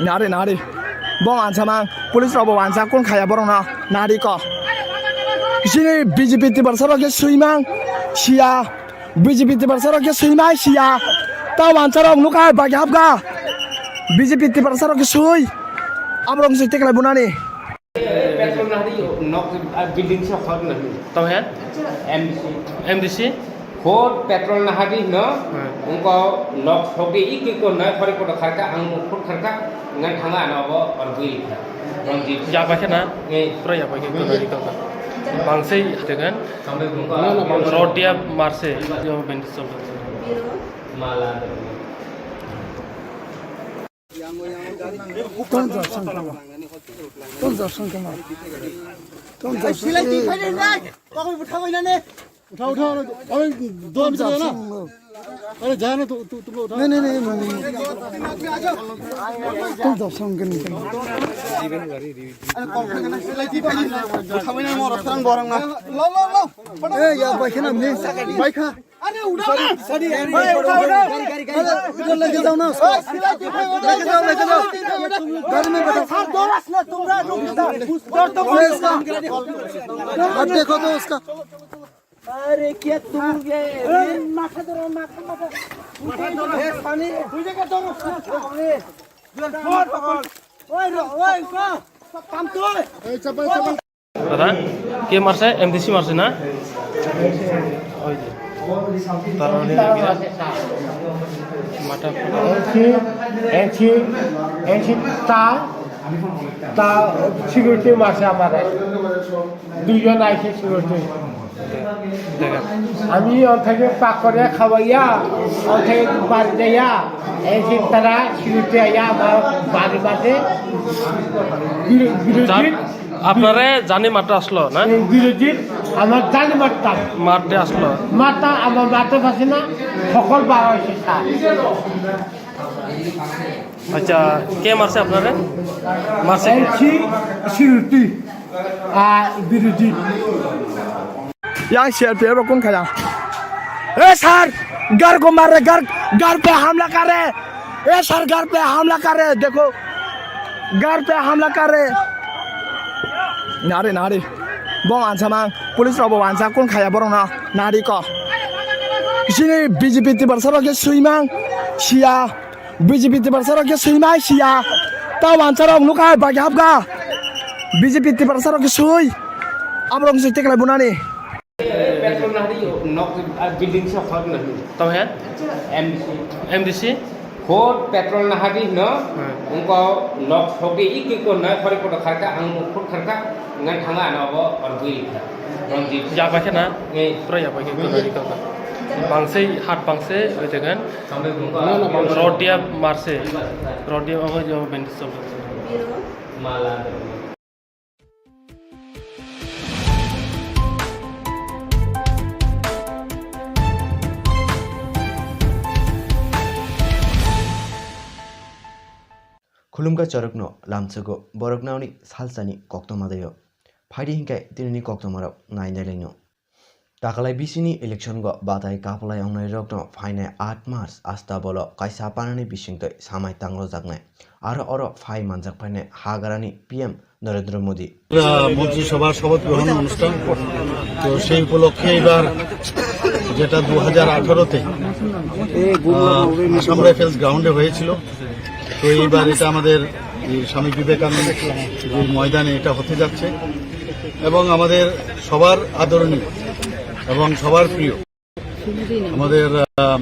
Nari, nari. Bo wansa mang, police rok bo wansa kun khaya borok no. Nari ko. Sini B J P tiprasa rok ke sui mang. Sia. B J P tiprasa rok ke sui mai sia. Ta wansa rok nukha bai hapga. B J P tiprasa rok ke sui. Aborok sui teklai bunani. Petrol nahari nok, ah, building sa khor nahari. Tong he? M D C. M D C? Khor petrol nahari no. Hmm. Ungko nok sogi iki ko na khori ko kharka ang khor kharka ngan thanga ano bo or bui kha. Ronjit. Ya bai khe na? Eh. Pura ya bai khe ko nari ko. Bangse tegan. Rodia marse, yo bendis chol. Ton jab sangkama. Ton jab sangkama. Ton jab sangkama. उठाओ, उठाओ, अरे, दो मिनट है ना। अरे, जाए ना, तु-, तु-, तुम लोग उठाओ। नहीं, नहीं, नहीं, नहीं, नहीं। Ton jab sangkama. अरे, कौन खाना सिलाई थी भाई? उठाओ ना, मोर रस्ता में बोरंग ना। लो, लो, लो। ए, यार, भाई, खाना नहीं। भाई, खा। अरे, उठाओ ना। सॉरी, सॉरी, भाई, उठाओ, उठाओ। गाड़ी, गाड़ी, गाड़ी। अरे, उधर लेके जाओ ना उसको। ओए, सिलाई थी भाई, उधर लेके जाओ, लेके जाओ। गाड़ी में बैठा। सर, दो रस ना, तुम रहा, रुक जा। सर, तुम ओए, इसका। हाथ देखो तो उसका। अरे क्या तू ये, ये माथा धरो, माथा, माथा। माथा धरो। ए, सानी। तुझे क्या धरो? सानी। ये फोन पकड़। ओए रो, ओए, का? काम तो है। ए, चप्पल, चप्पल। দাদা, কে মারছে? এমডিসি মারছে না? ওই যে। তার মানে কি না? মাথা। এমসি, এমসি, এমসি তা, তা সিকিউরিটি মারছে আমার। দুইজন আইছে সিকিউরিটি। দেখেন। আমি অন্থাকে পাক করে খাওয়াইয়া, অন্থাকে বাড়ি যাইয়া, এমসি তারা সিকিউরিটি আইয়া আমার বাড়ির মাঝে বিরো-, বিরোধী। আপনারে জানি মারতে আসলো না? এই বিরোধী আমার জানি মারতাম। মারতে আসলো। মারতাম, আমার মারতে পারছি না, সকল বার হয়েছে স্যার। আচ্ছা, কে মারছে আপনারে? মারছে কে? এমসি সিকিউরিটি আর বিরোধী। Yang siya pero kung kaya. Eh sir, घर को मार रहे, घर, घर पे हमला कर रहे। ए सर, घर पे हमला कर रहे, देखो, घर पे हमला कर रहे। Nari, nari. Bo wansa mang, police rok bo wansa, kun khaya borok no, nari ko. Sini B J P tiprasa rok ke suimang, siya. B J P tiprasa rok ke suimang, siya. Ta wansa rok nukai bagi hapga. B J P tiprasa rok ke sui. Abrok sui teklai bunani. Petrol nahari nok, ah, building sa khor nahari. Tamo he? M D C. M D C? Khor petrol nahari no. Hmm. Ungko nok sobi iki ko na khori koto kharka ang khor kharka ngan thanga ano bo or bui. Ronjit. Ya paikhe na? Ngai. Pura ya paikhe ko nari ko. Bangse hat bangse oi dengan. Sampai ungko. Rodia marse. Rodia ogo jo bendis. Mala. Khulumkha chorokno lamsogo borok nauni salsani koktoma dayo. Phaidi hinkai tinini koktomarok nai nailaino. Takalai bisini election go batai kapalai ongnai rokno phainai aat March asta bolo kaisa panani bisingtwi samai tanglojaknai. Aro oro phai manjak phainai hagrani P M Narendra মোদী। আহ, মন্ত্রিসভার শপথ গ্রহণ অনুষ্ঠান। তো সেই উপলক্ষে এবার যেটা দু হাজার আঠারোতে, আহ, আসাম রাইফেলস গ্রাউন্ডে হয়েছিল, তো এইবার এটা আমাদের এই স্বামী বিবেকানন্দ ময়দানে এটা হতে যাচ্ছে। এবং আমাদের সবার আদরণীয় এবং সবার প্রিয় আমাদের, আহ,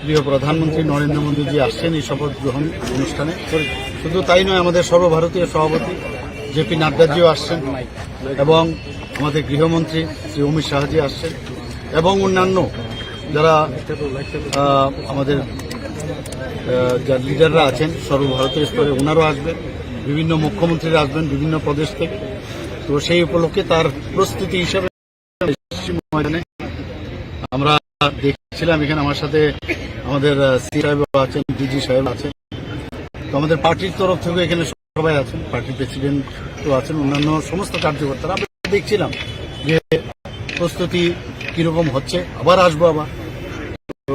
প্রিয় প্রধানমন্ত্রী নরেন্দ্র মোদীজি আসছেন এই শপথ গ্রহণ অনুষ্ঠানে। শুধু তাই নয়, আমাদের সর্বভারতীয় সভাপতি জে পি নাড্ডাজিও আসছেন এবং আমাদের গৃহমন্ত্রী শ্রী অমিত শাহজি আসছেন এবং অন্যান্য যারা, আহ, আমাদের, আহ, যারা লিডাররা আছেন সর্বভারতীয় স্তরে, ওনারাও আসবেন, বিভিন্ন মুখ্যমন্ত্রীরা আসবেন বিভিন্ন প্রদেশ থেকে। তো সেই উপলক্ষে তার প্রস্তুতি হিসাবে ময়দানে আমরা দেখছিলাম, এখানে আমার সাথে আমাদের, আহ, সি সাহেব আছেন, ডিজি সাহেব আছেন, তো আমাদের পার্টির তরফ থেকে এখানে সবাই আছেন, পার্টির প্রেসিডেন্টও আছেন, অন্যান্য সমস্ত কার্যকর্তারা। আমরা দেখছিলাম যে প্রস্তুতি কিরকম হচ্ছে, আবার আসবো আবার, তো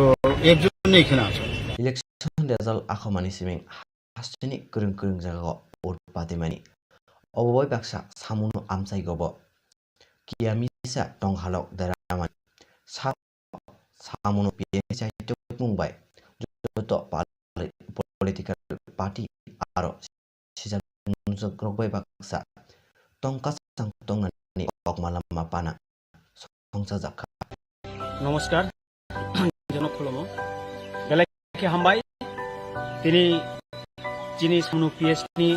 এর জন্য এখানে আসা। Election result akhomani siming hasteni kwrwng kwrwng jagao vote patimani. Obo bai baksa samungo amchai gobo. Kiya misa tonghalok deramani. Sa-, samungo P M ni chaitok mung bai joto pal-, political party aro sijak nungjak rok bai baksa tongka chang tongnani okma lama pana songchajak kha. নমস্কার, জনক খুলুমো। বেলায় khe hambai. Tini chini samno P S ni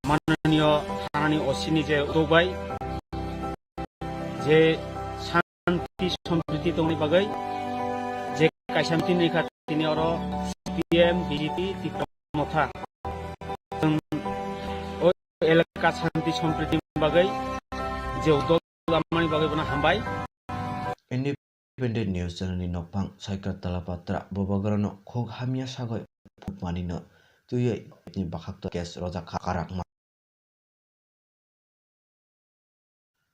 mananiyo thanani O C ni je utok bai je shanti sampriti tongni bagwi je kaisa meeting ni kha tini oro C P M, B J P, Tipra Motha. Chwng o elaka shanti sampriti bagwi je utok lamani bagwi bono hambai. Independent News Channel ni nokphang Saikar Talapatra Bubagrano khuk hamya sagoi phukmanino twiwi ni bakhakto case rojak kha karakma.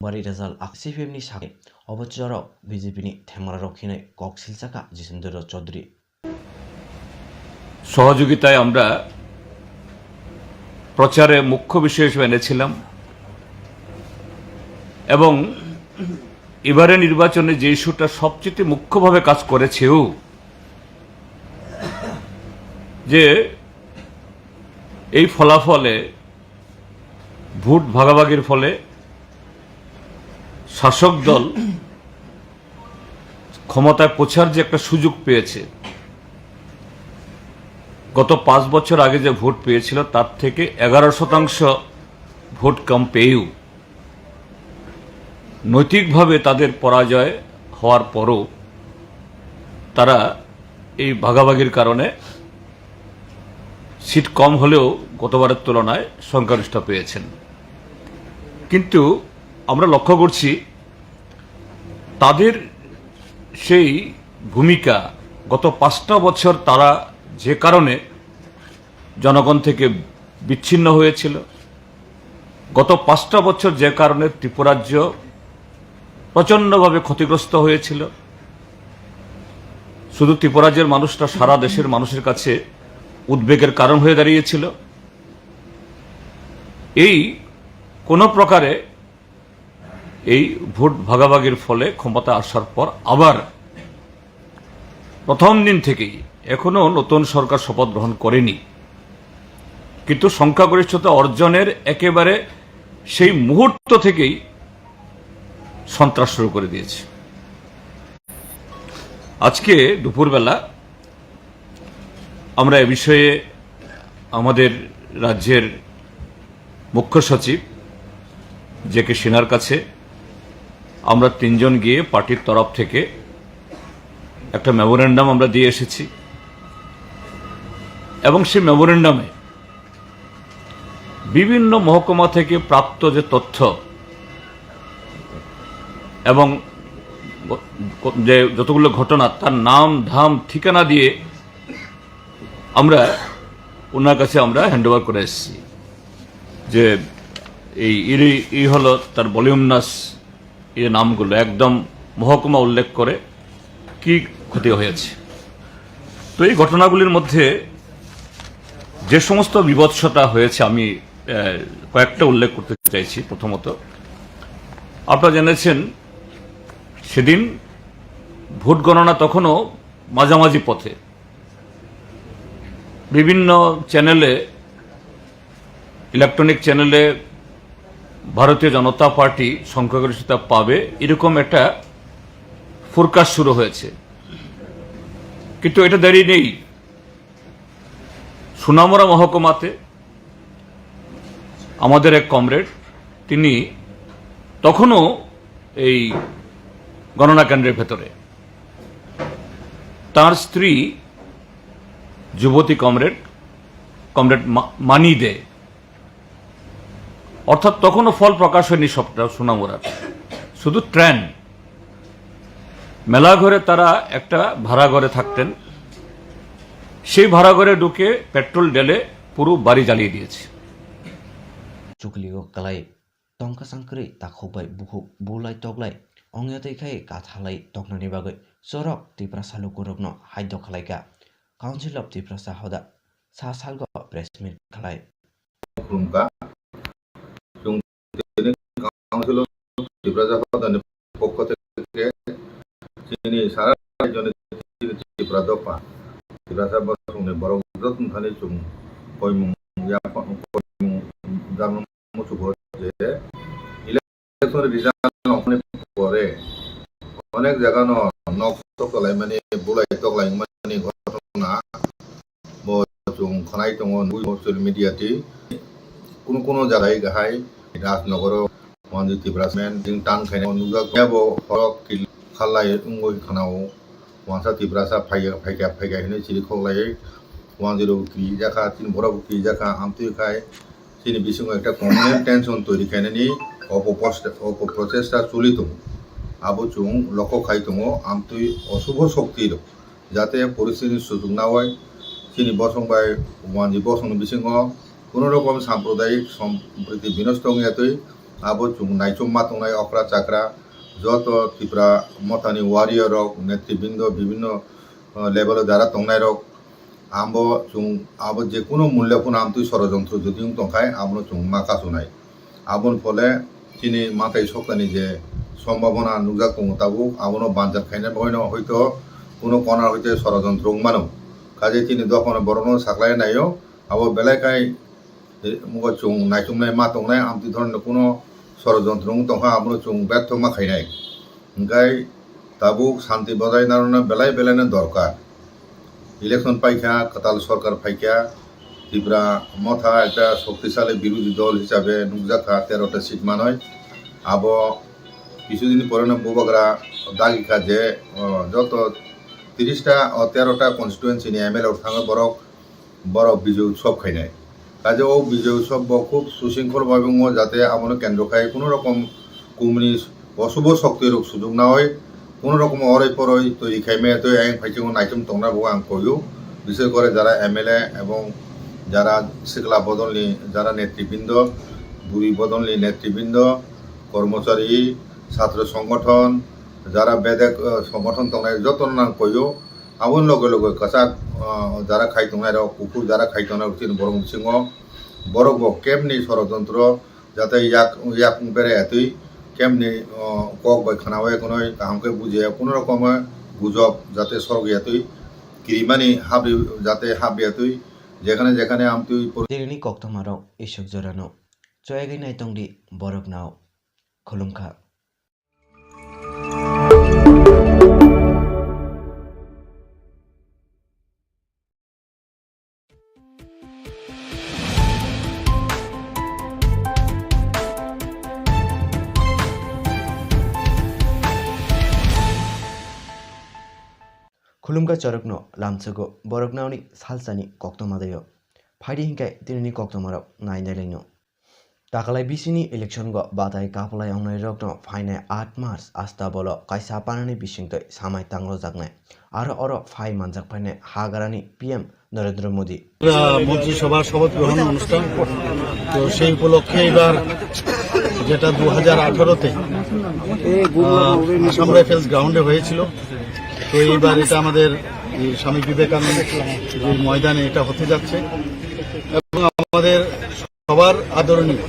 Bari result ak C P M ni sagoi obo chorok B J P ni themara rok hinwi kok silsakha Jitendra Chaudhary. সহযোগিতায় আমরা প্রচারে মুখ্য বিষয় হিসেবে এনেছিলাম এবং এবারে নির্বাচনে যে ইস্যুটা সবচেয়ে মুখ্যভাবে কাজ করেছেও যে এই ফলাফলে ভোট ভাগাভাগির ফলে শাসক দল ক্ষমতায় পৌঁছার যে একটা সুযোগ পেয়েছে, গত পাঁচ বছর আগে যে ভোট পেয়েছিল, তার থেকে এগারো শতাংশ ভোট কম পেয়েও নৈতিকভাবে তাদের পরাজয় হওয়ার পরও তারা এই ভাগাভাগির কারণে সিট কম হলেও গতবারের তুলনায় সংখ্যাগরিষ্ঠ পেয়েছেন। কিন্তু আমরা লক্ষ্য করছি, তাদের সেই ভূমিকা, গত পাঁচটা বছর তারা যে কারণে জনগণ থেকে বিচ্ছিন্ন হয়েছিল, গত পাঁচটা বছর যে কারণে ত্রিপুরাজ্য প্রচণ্ডভাবে ক্ষতিগ্রস্ত হয়েছিল, শুধু ত্রিপুরাজ্যের মানুষটা সারা দেশের মানুষের কাছে উদ্বেগের কারণ হয়ে দাঁড়িয়েছিল। এই কোনো প্রকারে এই ভোট ভাগাভাগির ফলে ক্ষমতা আসার পর আবার প্রথম দিন থেকেই, এখনো নতুন সরকার শপথ গ্রহণ করেনি, কিন্তু সংখ্যাগরিষ্ঠতা অর্জনের একেবারে সেই মুহূর্ত থেকেই সন্ত্রাস শুরু করে দিয়েছে। আজকে দুপুরবেলা আমরা এ বিষয়ে আমাদের রাজ্যের মুখ্য সচিব জে কে সিনহার কাছে আমরা তিনজন গিয়ে পার্টির তরফ থেকে একটা মেমোরেন্ডাম আমরা দিয়ে এসেছি এবং সেই মেমোরেন্ডামে বিভিন্ন মহকুমা থেকে প্রাপ্ত যে তথ্য এবং গ-, গ-, যে যতগুলো ঘটনা, তার নাম, ধাম, ঠিকানা দিয়ে আমরা ওনার কাছে আমরা হ্যান্ড ওভার করে এসেছি। যে এই ইরি-, ই হলো তার ভলিউমিনাস, এই নামগুলো একদম মহকুমা উল্লেখ করে কি ক্ষতি হয়েছে। তো এই ঘটনাগুলির মধ্যে যে সমস্ত বীভৎসতা হয়েছে, আমি, আহ, কয়েকটা উল্লেখ করতে চাইছি। প্রথমত, আপনারা জেনেছেন, সেদিন ভোট গণনা তখনও মাঝামাঝি পথে, বিভিন্ন চ্যানেলে, ইলেকট্রনিক চ্যানেলে ভারতীয় জনতা পার্টি সংখ্যাগরিষ্ঠতা পাবে, এরকম একটা ফোরকাস্ট শুরু হয়েছে। কিন্তু এটা দেরি নেই, সোনামুড়া মহকুমাতে আমাদের এক কমরেড, তিনি তখনও এই গণনা কেন্দ্রের ভেতরে। তার স্ত্রী যুবতী কমরেড, কমরেড মা-, মানি দে, অর্থাৎ তখনও ফল প্রকাশ হয়নি সবটা সোনামুড়ার, শুধু ট্রেন। মেলাঘরে তারা একটা ভাড়া ঘরে থাকতেন, সেই ভাড়া ঘরে ঢুকে পেট্রোল ঢেলে পুরো বাড়ি জ্বালিয়ে দিয়েছে। Chukligo kalai tongka sangkri takhuk bai bukhuk bulai toklai ongya tei khai kathalai toknani bagwi chorok Tiprasa lukurokno haido khlaika Council of Tiprasa hoda sa salgo press meet khlai. Khulumkha. Chwng tini Council of Tiprasa hodani pokho theke chini sara rajyoni chini Tripura dopha Tiprasa bosongni borok joto thani chwng koimung yapha koimung jagano muchukgo je election result ongkhorni pore onek jagano nok tok kalaimani bulai tok laimani ghotona bo chwng khwnai tongo, nugwi social media twi. Kuno kuno jagai gahai Rajnogoro Wanji Tiprasa men jing tan khaina nukjak, bo horok kil khalai wngwi khwnao. Wansa Tiprasa phaiya, phaikha, phaikha hinwi chiri khoklaiwi Wanji rok kiri jakha, chini borok bo kiri jakha, amtwi khai chini bisingo ekta common tension toiri khainani opo post-, opo prochesta choli tongo. Abo chwng lokho khai tongo, amtwi osubho shokti rok. Jate poristiti ni suchuk nawi chini bosong bai Wanji bosong ni bisingo kono rokom sampradayik sompriti binosto wngya twi abo chwng naichomma tongnai okra chakra joto Tipra mothani warrior rok, netribrindo, bibhinno, uh, level o jara tongnai rok, abo chwng abo je kono mulya phano amtwi sorojontro jodi wng tongkhai abono chwng ma kasunai. Aboni phole chini matai soktani je sombhabona nukjak tongo tabuk, abono banjak khaina bagwino hoito kuno corner hoite sorojontro wng mano. Kaje chini dophano borokno saklai naio, abo belai khai Mugo chwng naichomnai ma tongnai, amtwi dhoronni kuno sorojontro wng tongkha, abono chwng betho ma khainai. Hwnkhe tabuk santi bojai narwkna belai belaino dorkar. Election paikha, kwtal sorkar phaikha, Tipra Motha ekta shoktisali birodhi dol hisabe nukjakha, tero ta seat manwi. Abo kisudin poreno bubagra dagikha je, o, joto tiris ta, o, tero ta constituency ni M L A rok thangwi borok, borok Bijay Utsav khainai. Kaje o Bijay Utsav bo khub sushingkhol bai wngo, jate abono kendro khai kuno rokom kumni osubo shokti rok sujuk nawi kuno rokom oroi poroi twi khaimaya twi ayang phaichungo naichom tongna bo ang koyo. Bishes kore jara M L A ebong jara sikla bodolni jara netribindo, buri bodolni netribindo, kormochari, chhatro songgothon, jara bedek, eh, songgothon tongnai jotono ang koyo. Aboni loge loge kwchak, ah, jara khai tongnai rok, kuphur jara khai tongnai rok chini borok bisingo borok bo kebni sorojontro jate yak, yak bere atwi kebni, ah, kok bai khnawi kunoi kaham khe bujiya kuno rokomo gujok jate sorok yatwi kirimani habri jate habri atwi jekhane jekhane amtwi por- Dirini koktoma rok isuk jorano choyagwi naitongdi borok nao khulumkha. Khulumkha chorokno lamsogo borok naoni salsani koktoma dayo. Phaidi hinkhe tinini koktomarok nai nailaino. Takalai bisini election go batai kaplai ongnairokno phainai aat March asta bolo kaisa panani bisingtwi samai tanglojaknai. Aro oro phai manjak phainai hagrani P M Narendra Modi. আহ, মন্ত্রিসভার শপথ গ্রহণ অনুষ্ঠান। তো সেই উপলক্ষে এবার যেটা দু হাজার আঠারোতে, আহ, আসাম রাইফেলস গ্রাউন্ডে হয়েছিল, তো এইবার এটা আমাদের এই স্বামী বিবেকানন্দ ময়দানে এটা হতে যাচ্ছে এবং আমাদের সবার আদরণীয়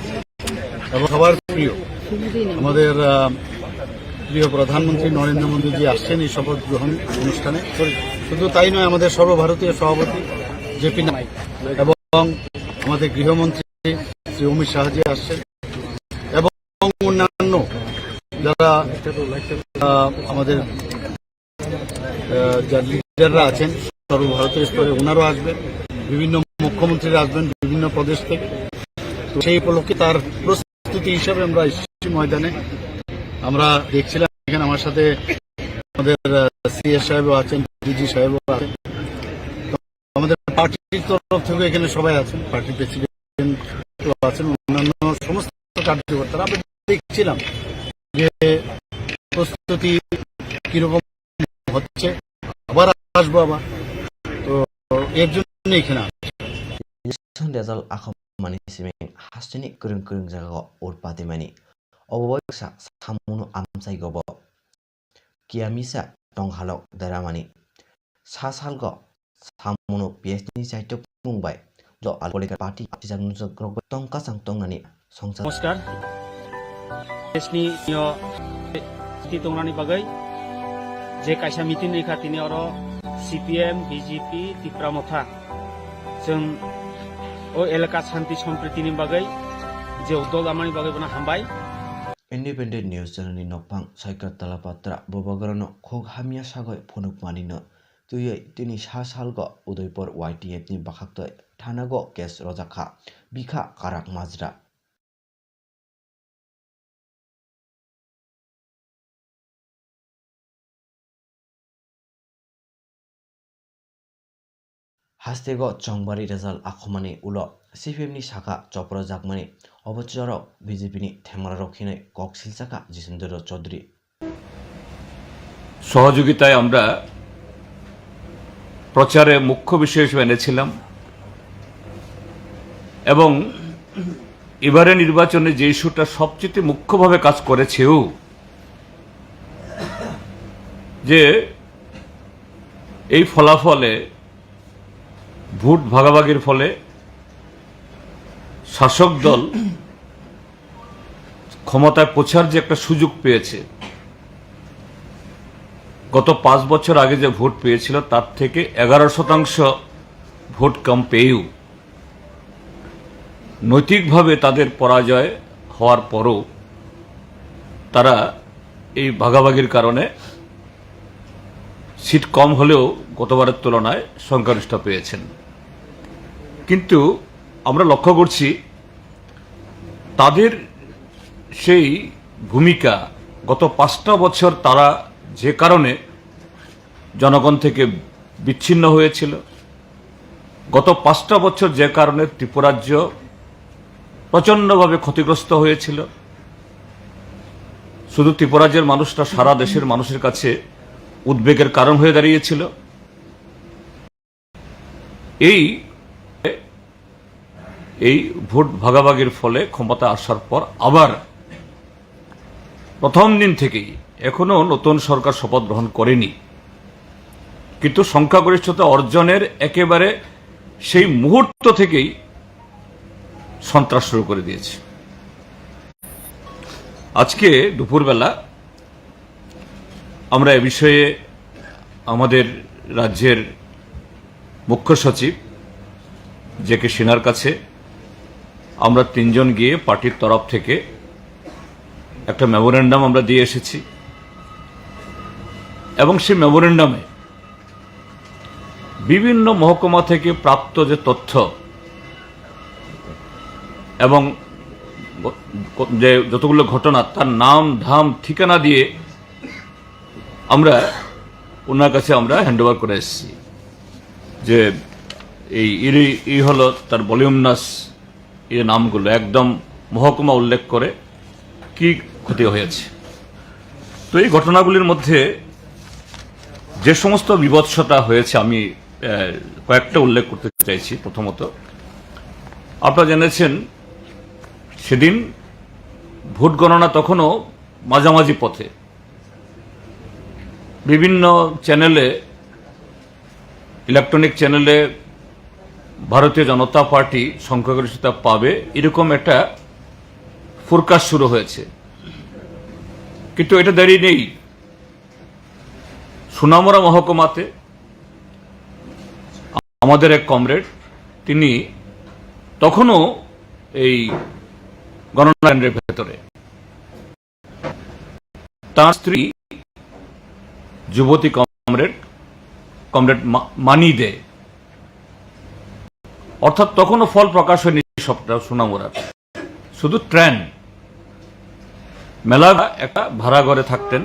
এবং সবার প্রিয় আমাদের, আহ, প্রিয় প্রধানমন্ত্রী নরেন্দ্র মোদীজি আসছেন এই শপথ গ্রহণ অনুষ্ঠানে। শুধু তাই নয়, আমাদের সর্বভারতীয় সভাপতি জে পি নাড্ডা এবং আমাদের গৃহমন্ত্রী শ্রী অমিত শাহজি আসছেন এবং অন্যান্য যারা, আহ, আমাদের আহ, যারা লিডাররা আছেন সর্বভারতীয় স্তরে, ওনারাও আসবেন, বিভিন্ন মুখ্যমন্ত্রীরা আসবেন বিভিন্ন প্রদেশ থেকে। তো সেই উপলক্ষে তার প্রস্তুতি হিসাবে আমরা এসেছি ময়দানে। আমরা দেখছিলাম এখানে আমার সাথে আমাদের, আহ, সি এস সাহেবও আছেন, ডি জি সাহেবও আছেন। তো আমাদের পার্টির তরফ থেকে এখানে সবাই আছেন, পার্টির প্রেসিডেন্ট আছেন, অন্যান্য সমস্ত কার্যকর্তারা। আমরা দেখছিলাম যে প্রস্তুতি কিরকম হচ্ছে, আবার আসবো আবার। তো এর জন্য এখানে আসা। Election result akhomani siming hasteni kwrwng kwrwng jagao ur patimani. Obo bai baksa samungo amchai gobo. Kiya misa tong halok deramani. Sa salgo samungo P S ni chaitokmung bai jo alkolika party apsijak nujak rok bai tong kasang tongnani songcha. নমস্কার। দেশনি নিয় স্থিতি tongnani bagwi je kaisa meeting ni kha tini oro C P M, B J P, Tipra Motha chwng o elaka shanti sompriti ni bagwi je uddog lamani bagwi bono hambai. Independent News Channel ni nokphang Saikar Talapatra Bubagrano khuk hamya sagwi phunukmanino twiwi tini sa salgo Udaipur Y T F ni bwkhaktwi thanago case rwjakha, bikha Karak Majra. Hastego chongbari result akhomani ulo C P M ni saka chopro jakmani obo chorok B J P ni themra rok hinwi kok silsakha Jitendra Chaudhary. সহযোগিতায় আমরা প্রচারে মুখ্য বিষয় হিসেবে এনেছিলাম এবং এবারে নির্বাচনে যে ইস্যুটা সবচেয়ে মুখ্যভাবে কাজ করেছেও যে এই ফলাফলে ভোট ভাগাভাগির ফলে শাসক দল ক্ষমতায় পৌঁছার যে একটা সুযোগ পেয়েছে, গত পাঁচ বছর আগে যে ভোট পেয়েছিল তার থেকে এগারো শতাংশ ভোট কম পেয়েও নৈতিকভাবে তাদের পরাজয় হওয়ার পরও তারা এই ভাগাভাগির কারণে সিট কম হলেও গতবারের তুলনায় সংখ্যাগরিষ্ঠ পেয়েছেন। কিন্তু আমরা লক্ষ্য করছি, তাদের সেই ভূমিকা, গত পাঁচটা বছর তারা যে কারণে জনগণ থেকে বিচ্ছিন্ন হয়েছিল, গত পাঁচটা বছর যে কারণে ত্রিপুরাজ্য প্রচণ্ডভাবে ক্ষতিগ্রস্ত হয়েছিল, শুধু ত্রিপুরাজ্যের মানুষটা সারা দেশের মানুষের কাছে উদ্বেগের কারণ হয়ে দাঁড়িয়েছিল। এই, এই ভোট ভাগাভাগির ফলে ক্ষমতা আসার পর আবার প্রথম দিন থেকেই, এখনো নতুন সরকার শপথ গ্রহণ করেনি, কিন্তু সংখ্যাগরিষ্ঠতা অর্জনের একেবারে সেই মুহূর্ত থেকেই সন্ত্রাস শুরু করে দিয়েছে। আজকে দুপুরবেলা আমরা এ বিষয়ে আমাদের রাজ্যের মুখ্য সচিব জে কে সিনহার কাছে আমরা তিনজন গিয়ে পার্টির তরফ থেকে একটা মেমোরেন্ডাম আমরা দিয়ে এসেছি এবং সেই মেমোরেন্ডামে বিভিন্ন মহকুমা থেকে প্রাপ্ত যে তথ্য এবং গ-, গ-, যে যতগুলো ঘটনা, তার নাম, ধাম, ঠিকানা দিয়ে আমরা ওনার কাছে আমরা হ্যান্ড ওভার করে এসেছি। যে এই ইরি-, ই হলো তার ভলিউমিনাস, এই নামগুলো একদম মহকুমা উল্লেখ করে কি ক্ষতি হয়েছে। তো এই ঘটনাগুলির মধ্যে যে সমস্ত বীভৎসতা হয়েছে, আমি, আহ, কয়েকটা উল্লেখ করতে চাইছি। প্রথমত, আপনারা জেনেছেন, সেদিন ভোট গণনা তখনও মাঝামাঝি পথে, বিভিন্ন চ্যানেলে, ইলেকট্রনিক চ্যানেলে ভারতীয় জনতা পার্টি সংখ্যাগরিষ্ঠতা পাবে, এরকম একটা ফোরকাস্ট শুরু হয়েছে, কিন্তু এটা দেরি নেই। সোনামুড়া মহকুমাতে আমাদের এক কমরেড, তিনি তখনও এই গণনা কেন্দ্রের ভেতরে, তার স্ত্রী যুবতী কমরেড, কমরেড মা-, মানি দে, অর্থাৎ তখনও ফল প্রকাশ হয়নি সবটা সোনামুড়ার। শুধু ট্রেন মেলা একটা ভাড়া ঘরে থাকতেন,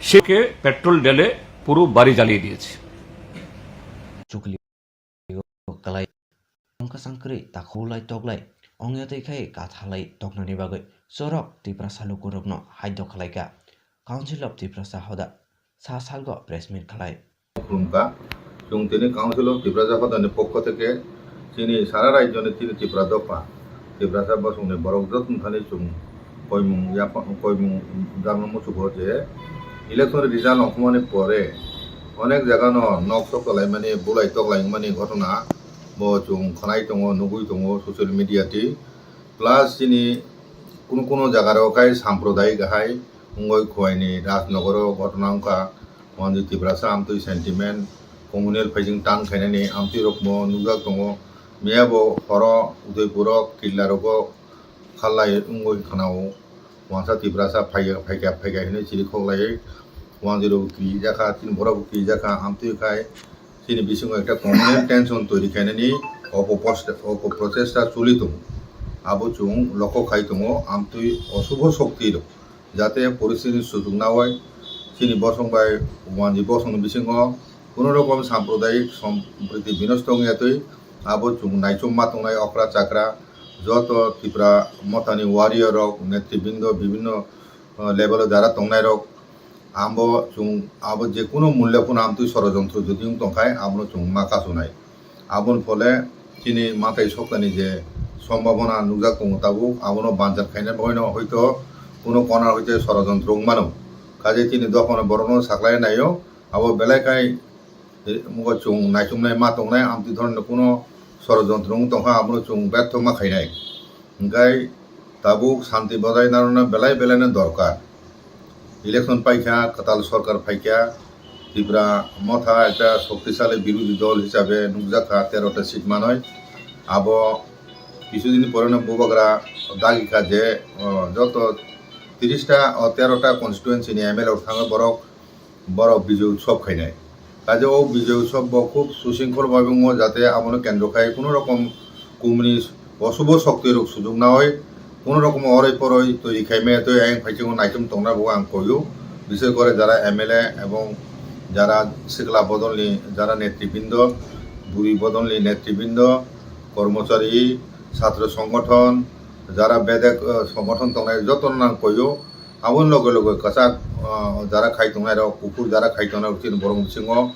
সেকে পেট্রোল ঢেলে পুরো বাড়ি জ্বালিয়ে দিয়েছে। Chukli o kalai. Tongka sangkri takhulai toklai. Ongya tei khai kathalai toknani bagwi chorok Tiprasa lukurokno haido khlaika. Council of Tiprasa hoda sa salgo press meet khlai. Khulumkha. Chwng tini Council of Tiprasa hodani pokho theke chini sara rajyoni tini Tipra dopha, Tiprasa bosongni borok joto thani chwng koimung yapha-, koimung jakno muchugo je election result ongkhormani pore onek jagano nok sok tolaimani, bulai toklai wngmani ghotona bo chwng khwnai tongo, nugui tongo social media twi. Plus chini kuno kuno jagarok khai sampradayik hai wngwi Khowai ni Rajnogoro ghotona wngkha, Wanjwi Tiprasa amtwi sentiment, communal phaising tan khainani amtwi rokbo nukjak tongo. Miyabo horo Udaipuro killarogo khallai wngwi khwnao, wansa Tiprasa phaikha phaikha phaikha hinwi chiri khoklaiwi Wanjwi rokbo kirijak kha, chini borokbo kirijak kha, amtwi khai chini bisingo ekta communal tension toiri khainani opo post-, opo prochesta choli tongo. Abo chwng lokho khai tongo, amtwi oshubho shokti rok jate poristiti ni suchuk nawi chini bosong bai Wanjwi bosongni bisingo kuno rokom sampradayik sompriti binosto wngya twi abo chwng naichomma tongnai okra chakra joto Tipra mothani warrior rok, netribrindo, bibhinno, uh, level o jara tongnai rok, abo chwng, abo je kuno mulya phano amtwi sorojontro jodi wng tongkhai, abono chwng ma kasunai. Aboni phole chini matai soktani je sombhabona nukjak tongo tabuk, abono banchar khaina bagwino hoito kuno corner hoite sorojontro wng mano. Kaje chini dophano borokno saklai naio, abo belai khai Mugo chwng naichomnai ma tongnai, amtwi dhoroni kuno sorojontro wng tongkha, abono chwng bertho ma khainai. Hwnkhe tabuk santi bojai narwkna belai belai no dorkar. Election paikha, kwtal sorkar phaikha, Tipra motha ekta shoktisali birodhi dol hisabe nukjakha, tero ta seat manwi. Abo Kisudin poreno bubagra dagi kha je, o, joto tiris ta, o, tero ta constituency ni M L A rok thangwi borok, borok Bijay Utsav khainai. Kaje o Bijay Utsav bo khub sushingkhol bai wngo, jate abono kendro khai kuno rokom kumni osubo shokti rok sujuk nawi kuno rokom oroi poroi twi khaimaya twi ayang phaichungo naitum tongna bo ang koyo. Bishes kore jara M L A ebong jara sikla bodolni jara netribindo, buri bodolni netribindo, kormochari, chhatro songothon, jara bedek, eh, songothon tongnai jotono nang koyo. Aboni loge loge kwchak, eh, jara khai tongnai rok, kuphur jara khai tongnai rok chini borok bisingo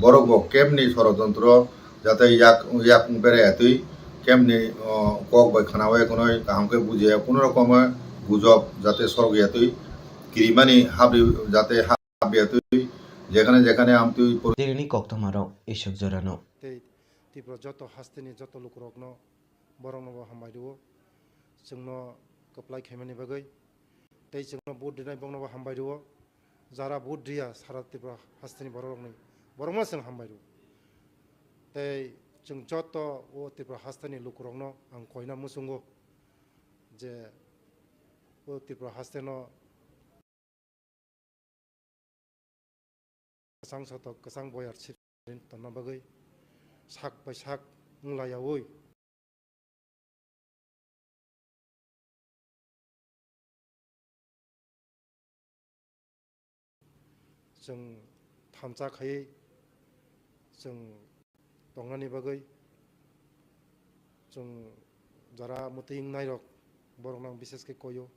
borok bo kebni sorojontro jate yak, yak bere atwi kebni, eh, kok bai khana bai khwnwi kaham khe bujiya kuno rokomo gujok jate sorok yatwi kirimani habri jate habri atwi jekhane jekhane amtwi. Dirini koktwmarok Ishwk jorano. Tei Tripura joto hasteni joto lukurokno, borokno bo hambai rwo, chwngno kwplai khaimani bagwi. Tei chwngno vote rinai bokno bo hambai rwo. Jara vote riya sara Tripura hasteni bororokni, borokno chwng hambai rwo. Tei chwng joto o Tripura hasteni lukurokno ang koina muchungo je o Tripura hasteno kwchang sotok, kwchang boyar sip tonna bagwi sak bai sak wng laiyaui chwng thansa khaiwi chwng tongnani bagwi chwng jara mwtwi wngnairok borokno ang bishes khe koio.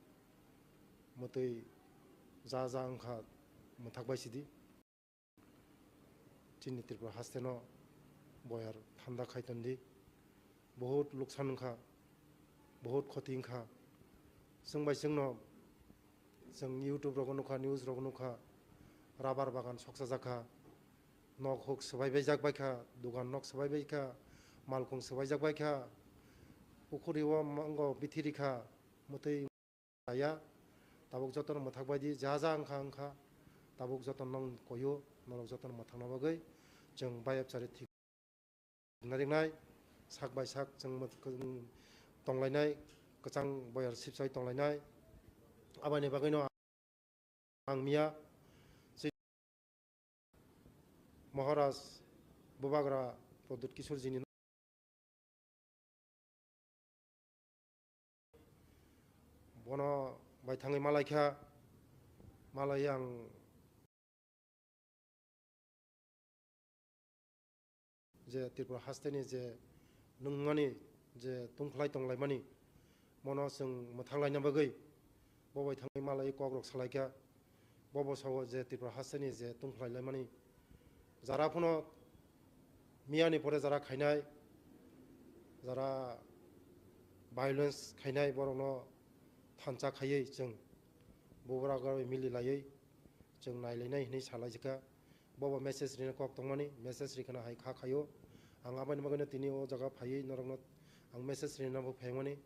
Mwtwi ja ja wngkha mwthak bai sidi. Chini Tripura hasteno boyar thanda khai tondi. Bahut luksan wngkha, bahut khoti wngkha. Chwng bai chwngno chwng YouTube rogo nukha, news rogo nukha, rabar bagan soksa jakha, nok huk swbai bai jak baikha, dugan nok swbai baikha, malkhung swbai jak baikha, pukhuri o mango bithi rikha, mwtwi ya. Tabuk jotono mwthak bai di, ja ja wngkha wngkha, tabuk jotono nang koyo, norok jotono mwthakna bagwi chwng bai apchari thik. Naringnai, sak bai sak chwng mwt-, kwchwng tonglainai, kwchang boyar sipsai tonglainai. Aboni bagwino ang miya, si-, Maharaj Bubagra Pradyut Kishore jini bono bai thangwi malaikha, malai ang je Tripura hasteni je nungmani je tungkhlai tonglaimani, mono chwng mwthanglaina bagwi bo bai thangwi malai kokrok salaikha. Bo bo sao je Tripura hasteni je tungkhlai laimani, jara phano miyani pore jara khainai, jara violence khainai, borokno thansa khaiwi chwng bubagra bai mili laiwi chwng nailainai hinwi salaijikha. Bobo message rina kok tongmani, message rikhana hai kha khaio. Ang aboni bagwino tini o jaga phaiwi norokno ang message rina bo phaiwmani.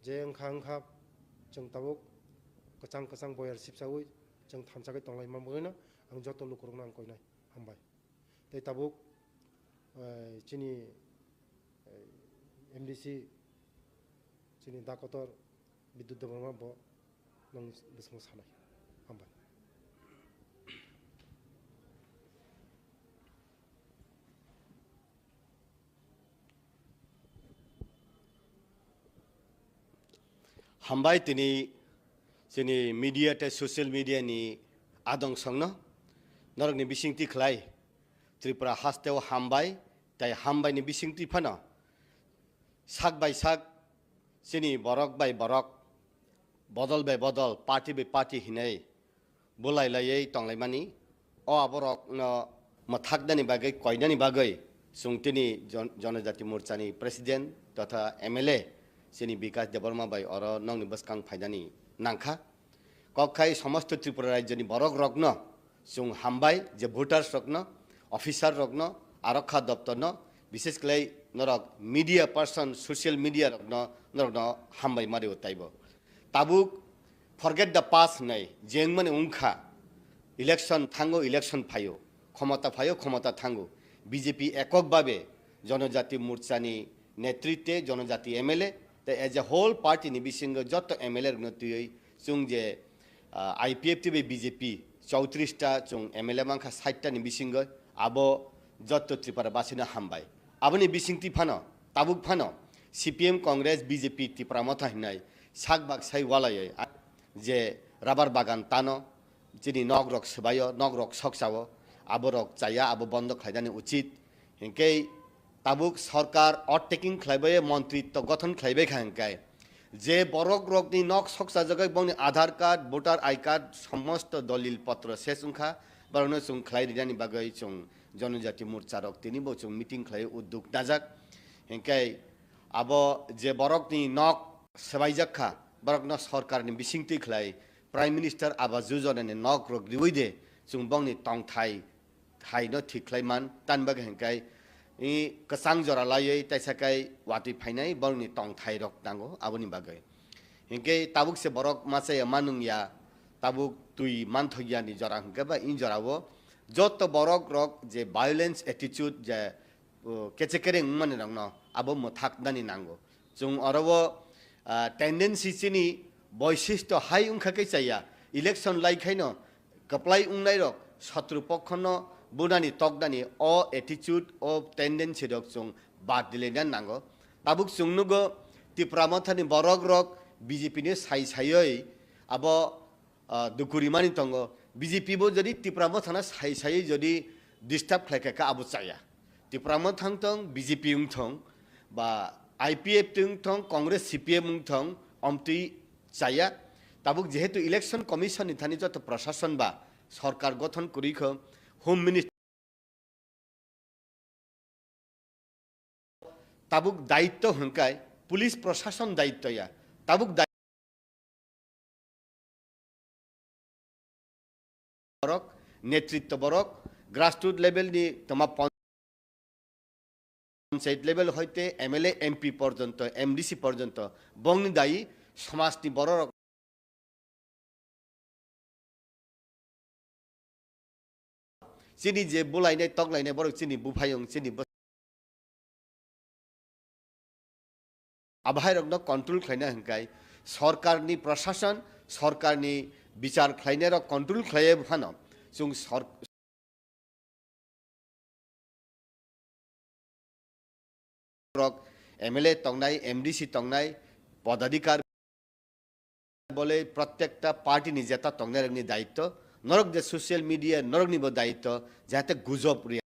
Je wngkha wngkha, chwng tabuk kwchang kwchang boyar sipsaui chwng thansa khe tonglaima bagwino ang joto lukurokno ang koinai. Hambai. Tei tabuk, eh, chini, eh, M D C, chini da kotor Bidyut Debbarma bo nwng bwskango sanai. Hambai. Hambai tini chini media tei social media ni adong songno norokni bisingtwi khlai Tripura hasteo hambai tei hambaini bisingtwi phano sak bai sak chini borok bai borok, bodol bai bodol, party bai party hinwi bulai laiwi tonglaimani. O aborokno mwthaknani bagwi, koinani bagwi chwng tini Jon-, Jonojati Morchani President totha M L A chini Bikash Debbarma bai oro nokni bwskang phainani nangkha. Kok khai somosto Tripura rajyoni borok rokno chwng hambai je voters rokno, officer rokno, arokha doptorno, bishes khlai norok media person, social media rokno norokno hambai mario taibo. Tabuk forget the past hinwi jengmani wngkha, election thango, election phaio, khomota phaio, khomota thango. B J P ekok babe Jonojati Morchani netritwe Jonojati M L A, tei as a whole party ni bisingo joto M L A rokno twiwi chwng je, ah, I P F T bai B J P chowtris ta, chwng M L A mankha sait ta ni bisingo, abo joto Tripura basino hambai. Aboni bisingtwi phano, tabuk phano C P M, Congress, B J P, Tipra Motha hinai sak bak sai walaiwi, ah, je rabar bagan tano, chini nok rok swbaio, nok rok sokchao, abo rok chaya, abo bondo khlainani uchit. Hinkhe tabuk sorkar oath taking khlaibai, montritw gothon khlaibai kha hinkhe, je borok rokni nok sokchajagwi bongni Aadhaar card, voter I card, somosto dolil potro ses wngkha, borokno chwng khlai rinani bagwi chwng Jonojati Morcha rok tini bo chwng meeting khlai udduk najak. Hinkhe abo je borokni nok swbaijak kha, borokno sorkarni bisingtwi khlai Prime Minister Awas Yojana ni nok rok riwi de chwng bongni tongthai thaino thik khlai man, tan bagwi hinkhe i kwchang jora laiwi taisa kai watwi phainai borokni tongthai rok nango aboni bagwi. Hinkhe tabuk se borok machaya manung ya, tabuk twi manthok ya ni jora hinkhe ba i jora o joto borok rok je violence attitude je o, keche kereng wngmani rokno abo mwthaknani nango. Chwng oro o, ah, tendency chini boisisto hai wngkha khe chaya, election lai khaino kwplai wngnai rok sotru pokhono bunani toknani o attitude, o tendency rok chwng bad dilainani nango. Tabuk chwng nugo Tipra Mothani borok rok B J P ni sai saiwi abo ah, dukurimani tongo. B J P bo jodi Tipra Mothano sai saiwi jodi disturb khlai kha khe abo chaya. Tipra Motha wng thong, B J P wng thong, ba I P F T wng thong, Congress, C P M wng thong, omtwi chaya. Tabuk jehetu Election Commission ni thani joto prashason ba sorkar gothon kwrwi kho, Home Minister tabuk daitto hwnkai police prashason daitto ya. Tabuk dai-, borok, netritto borok, grassroot level ni toma pon-, panchayat level hoite M L A, M P porjonto, M D C porjonto, bongni dayi somajni borok rok. Chini je bulainai toklainai borok chini buphayung, chini bo-, abhairokno control khlaina hwnkhai sorkarni prashasan, sorkarni bichar khlainairok control khlaiya phano chwng sor-, rok M L A tongnai, M D C tongnai, podadhikar bole protekta party ni jeta tongnai rokni daitto, norok je social media norokni bo daitto, jate gujob ri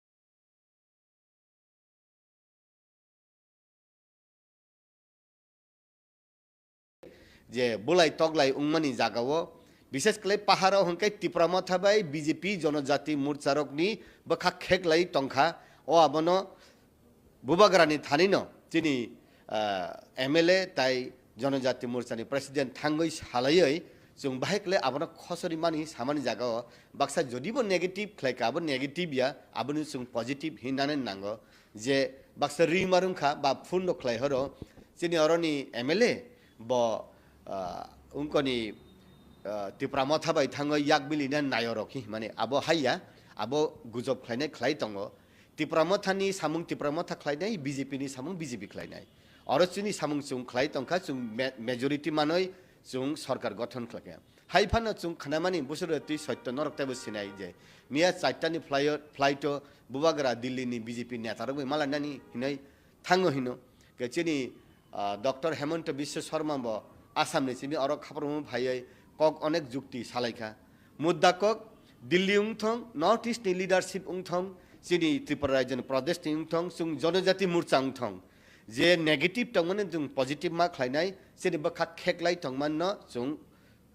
je bulai toklai wngmani jagao, bishes khlai paharo hwnkhe Tipra Motha bai B J P Jonojati Morcha rokni bwkha kheklai tongkha. O abono Bubagrani thanino chini, ah, M L A tai Jonojati Morchani President thangwi salaiwi chwng bahai khlai abono khosori mani samani jagao baksa jodibo negative khlaikha, abo negative ya, aboni chwng positive hinani nango. Je baksa ri marwngkha ba phone rok khlai horo, chini oroni M L A bo, ah, wngkoni, ah, Tipra Motha bai thango yak bilina nayo rok hi, mane abo haiya, abo gujob khlainai khlai tongo. Tipra Motha ni samung Tipra Motha khlainai, B J P ni samung B J P khlainai. Oro chini samung chwng khlai tongkha, chwng ma-, majority manoi chwng sorkar gothon khlaikha. Hai phano chwng khnamani busur twi soitto norok teibo sinai je miya charta ni flyo-, flight o Bubagra Delhi ni B J P neta rok bai malainani hinoi thango hino. Ke chini, ah, Doctor Hemanta Biswa Sarma bo Assam ni simi oro khaprwngmung phaiwi kok onek jukti salaikha. Mudda kok Delhi wngthong, North East ni leadership wngthong, chini Tripura Rajya ni Pradesh ni wngthong, chwng Jonojati Morcha wngthong. Je negative tongmani chwng positive ma khlainai, chini bwkha kheklai tongmanno chwng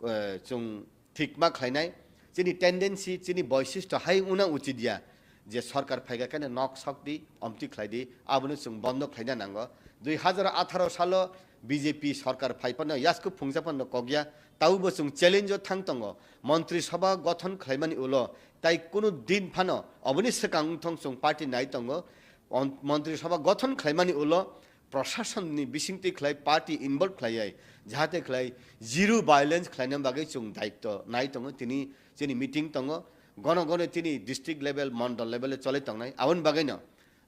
eh, chwng thik ma khlainai, chini tendency, chini boisisto hai wngna uchit ya je sorkar phaikha khe nok sok di, omtwi khlai di, abono chwng bondo khlaina nango. Dui hazar atharo salo B J P sorkar phai phano yasku phungsa phano kok ya, taubo chwng challenge o thang tongo. Montri Sabha gothon khlaimani ulo tai kunu din phano oboni swkang wngthong chwng party nai tongo. On-, Montri Sabha gothon khlaimani ulo Prasasonni bisingtwi khlai party involve khlaiwi, jahate khlai zero violence khlaina bagwi chwng daitto nai tongo. Tini chini meeting tongo, gono gono tini district level, mondol level o choli tongnai. Aboni bagwino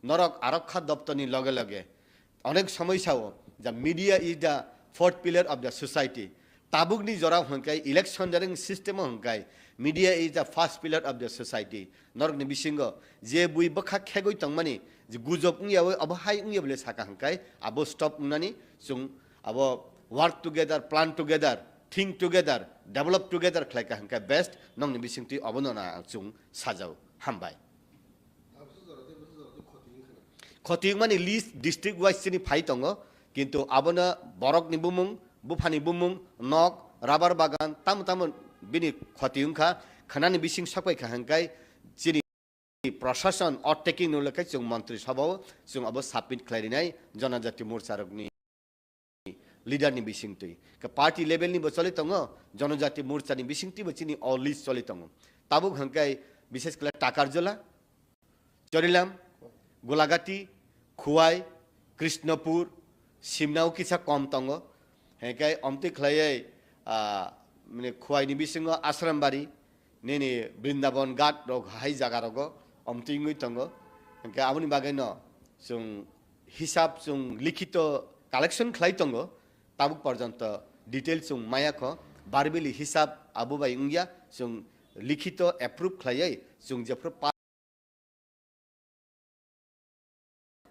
norok arokha doptorni loge loge Onek somoi sao, the media is the fourth pillar of the society. Tabukni jorao hwnkhe election jaring system o hwnkhe media is the first pillar of the society. Norokni bisingo je bui bwkha khegwi tongmani, je gujok wngya abo hai wngya bole saka hwnkhe abo stop wngnani, chwng abo work together, plan together, think together, develop together khlaika hwnkhe best, nokni bisingtwi obono na chwng sajao. Hambai. Khoti wngmani list district wise chini phai tongo, kintu abono borokni bumung, buphani bumung, nok, rubber bagan, tamo tamo bini khoti wngkha, khwnani bising sokpai kha hwnkhe chini prashasan oath taking no lekha chwng montri sabha o chwng abo submit khlai rinai Janajati Morcha rokni leader ni bisingtwi. Ke party level ni bo choli tongo, Janajati Morcha ni bisingtwi bo chini o list choli tongo. Tabuk hwnkhe bishes khlai Takarjala, Chorilam, Golagati, Khowai, Krishnapur, Simnao kisa kom tongo. Hwnkhe omtwi khlaiwi, ah, mane Khowai ni bisingo Asrambari, nini Brindaban Ghat rok hai jaga rogo omtwi wngwi tongo. Hwnkhe aboni bagwi no chwng hisab chwng likhito collection khlai tongo, tabuk porjonto detail chwng maya kho, verbally hisab abo bai wngya, chwng likhito approve khlaiwi chwng jephru pa-,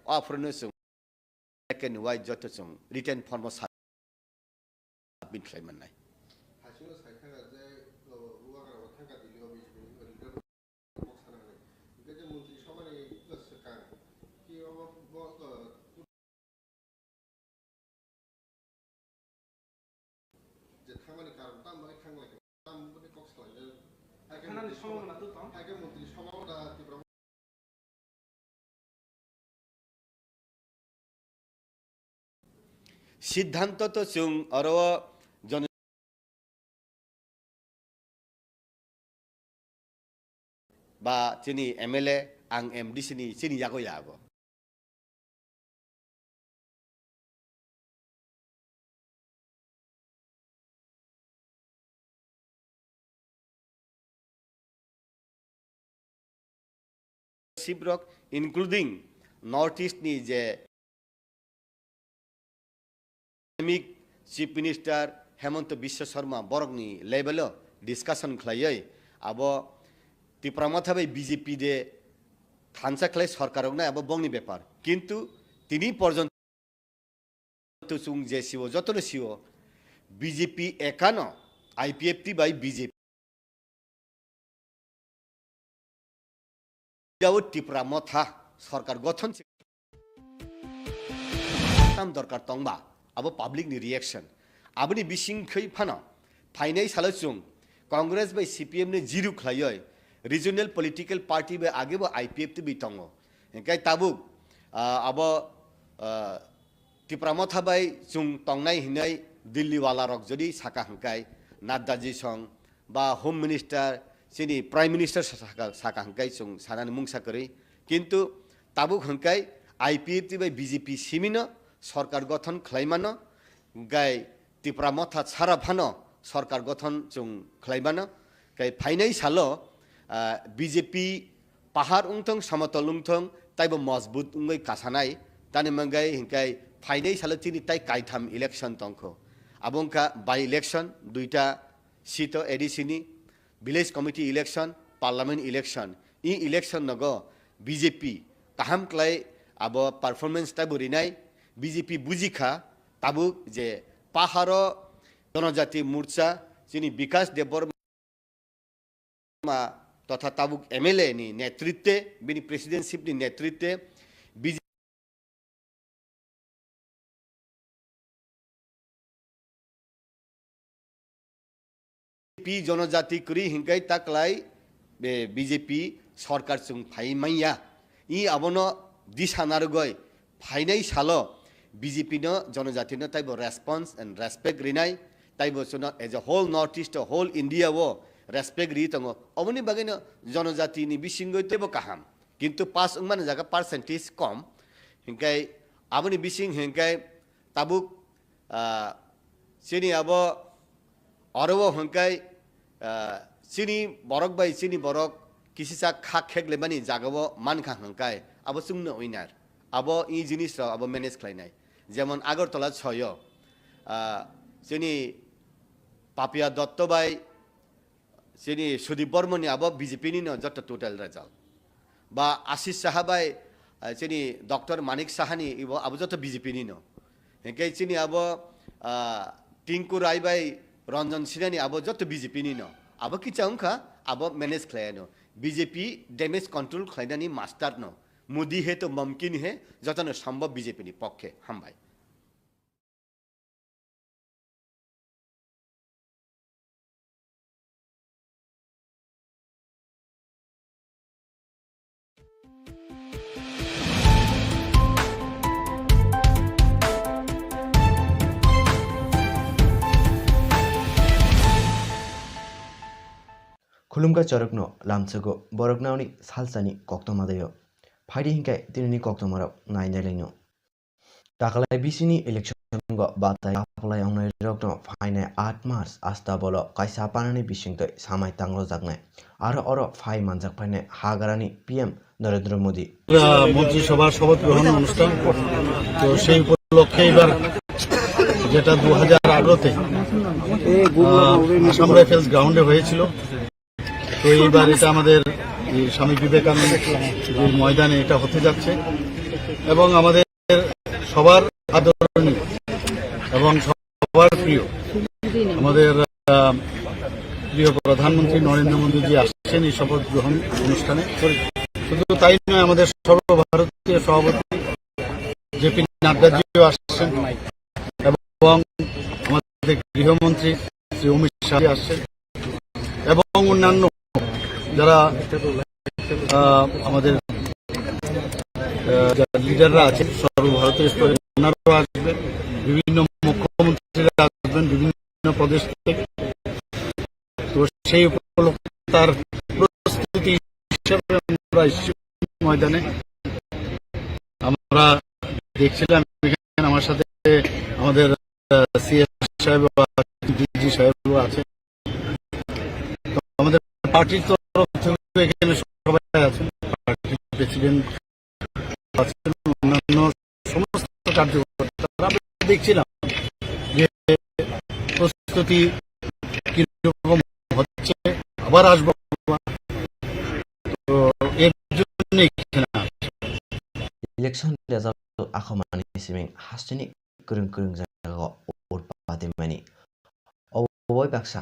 o aphuru no chwng black and white joto chwng written form o submit khlai mannai. Haisingno sai thangkha je, o, wagra bo thangkha Delhi o B J P ni leader bo sana hwnwi. Hingke je montri sabha ni swkang, ki obo bo, o, je thangmani karon tamo bagwi thanglaikha, tamo bagwi kok salaijak. Haikhe thanani montri sabha, somona to tong. Haikhe montri sabha o da Tipra Siddhanto to chwng oro jon-, ba chini M L A, ang M D C ni chini yago yago. Sibrok, including North East ni je Chief Minister Hemanta Biswa Sarma borokni level o discussion khlaiwi abo Tipra Motha bai B J P de thansa khlai sorkar roknai abo bongni bepar. Kintu tini porjonto chwng je sio, jotono sio, B J P ekano I P F T bai B J P. Jao Tipra Motha sorkar gothon se tam dorkar tongba, abo public ni reaction. Aboni bising khei phano phainai salo chwng Congress bai C P M ni jiru khlaioi regional political party bai age bo I P F T bai tongo. Hingkai tabuk, ah, abo, ah, Tipra Motha bai chwng tongnai hinwi Delhi wala rok jodi saka hwnkhe Nadda ji song ba Home Minister chini Prime Minister saka, saka hwnkhe chwng sanani mungsa kwrwi. Kintu tabuk hwnkhe I P F T bai B J P simino sorkar gothon khlaimano, hwnkhe Tipra Motha sara phano sorkar gothon chwng khlaimano. Khe phainai salo, ah, B J P pahar wngthong, samotol wngthong, taibo mojbut wngwi kasanai. Tani mangai hinkai phainai salo chini tai kaitham election tongkho. Abo wngkha by election duita seat o A D C ni, village committee election, parliament election. I election nogo B J P kaham klai abo performance taibo rinai, B J P bujikha tabuk je paharo Jonojati Morcha chini Bikash Debbarma ma totha tabuk M L A ni netritwe, bini presidentship ni netritwe B J P jonojati kwrwi hinkai taklai, be B J P sorkar chwng phai manya. I abono disa narwgwi phainai salo B J P no, jonojati no taibo response and respect rinai, taibo chwngno as a whole North East, whole India o respect ri tongo. Oboni bagwi no jonojati ni bisingwi teibo kaham, kintu pass wngmani jaga percentage kom, hinkai aboni bising hinkai tabuk, ah, chini abo oro o hinkai, ah, chini borok bai chini borok kisisa kha khek lemani jaga o mankha hinkai abo chwngno winner. Abo i jinis rok abo manage khlainai. Jemon Agartala soyo, ah, chini Papiya Dotto bai chini Sudip Barmani abo B J P ni no joto total result. Ba Ashish Saha bai, ah, chini Doctor Manik Saha ni ibo abo joto B J P ni no. Hingke chini abo, ah, Tinku Rai bai Ranjan Sinha ni abo joto B J P ni no. Abo kicha wngkha, abo manage khlai no. B J P damage control khlainani master no. Modi he to mumkin he, jotono sambhav B J P ni pokkhe. Hambai. Khulumkha chorokno lamsogo borok nauni salsani koktoma dayo. Phaidi hinkai tinini koktoma rok nainai laino. Daklai bisini election go batai apply wngnai rokno phainai aat March asta bolo kaisa panani bisingtwi samai tanglojaknai. Aro oro phai manjak phainai hagrani P M Narendra Modi. আহ, মন্ত্রিসভার শপথ গ্রহণ অনুষ্ঠান। তো সেই উপলক্ষে এবার যেটা দু হাজার আঠারোতে, আহ, আসাম রাইফেলস গ্রাউন্ডে হয়েছিল, তো এইবার এটা আমাদের এই স্বামী বিবেকানন্দ ময়দানে এটা হতে যাচ্ছে এবং আমাদের সবার আদরণীয় এবং সবার প্রিয় আমাদের, আহ, প্রিয় প্রধানমন্ত্রী নরেন্দ্র মোদীজি আসছেন এই শপথ গ্রহণ অনুষ্ঠানে। শুধু তাই নয়, আমাদের সর্বভারতীয় সভাপতি জে পি নাড্ডাজিও আসছেন এবং আমাদের গৃহমন্ত্রী শ্রী অমিত শাহ আসছেন এবং অন্যান্য যারা, আহ, আমাদের, আহ, যারা লিডাররা আছেন সর্বভারতীয় স্তরে, ওনারাও আসবেন, বিভিন্ন মুখ্যমন্ত্রীরা আসবেন বিভিন্ন প্রদেশ থেকে। তো সেই উপলক্ষে তার প্রস্তুতি হিসেবে আমরা এসেছি ময়দানে। আমরা দেখছিলাম এখানে আমার সাথে আমাদের, আহ, সিএস সাহেব আছেন, ডিজি সাহেব আছেন। তো আমাদের পার্টির তরফ থেকে এখানে সবাই আছেন, পার্টির প্রেসিডেন্ট আছেন, অন্যান্য সমস্ত কার্যকর্তারা। আমরা দেখছিলাম যে প্রস্তুতি কিরকম হচ্ছে, আবার আসবো। তো এর জন্য এখানে আসা। Election result akhomani siming hasteni kwrwng kwrwng jagao ur patimani. Obo bai baksa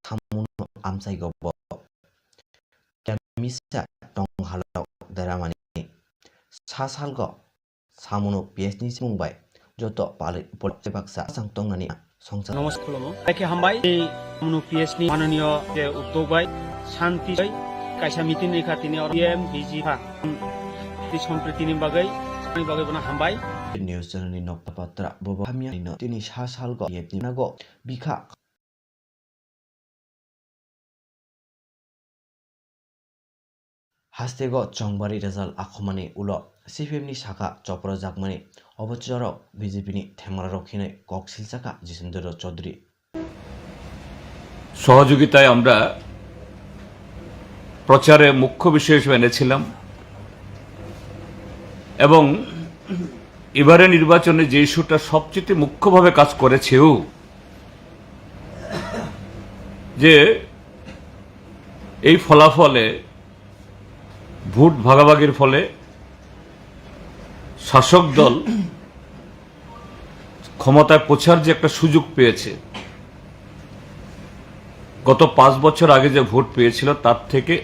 samungo amchai go bo. Kemisa tong halok deramani. Sa salgo samungo P S ni simung bai joto pali upor baksa sang tongnani songsa. Namaskar khulumo. Haikhe hambai. Samungo P S ni mananiyo je uddog bai shanti bai kaisa meeting rikha tini oro P M B G pha. Tini sompritini bagwi, ani bagwi bono hambai. News channel ni nokta patra bobo hamya no tini sa salgo P F ni nago bikha. Hastego chongbari result akhomani ulo C P M ni saka chopro jakmani obo chorok B J P ni themra rok hinwi kok silsaka Jitendra Chaudhary. সহযোগিতায় আমরা প্রচারে মুখ্য বিষয় হিসেবে এনেছিলাম এবং এবারে নির্বাচনে যে ইস্যুটা সবচেয়ে মুখ্যভাবে কাজ করেছেও যে এই ফলাফলে ভোট ভাগাভাগির ফলে শাসক দল ক্ষমতায় পৌঁছার যে একটা সুযোগ পেয়েছে, গত পাঁচ বছর আগে যে ভোট পেয়েছিল তার থেকে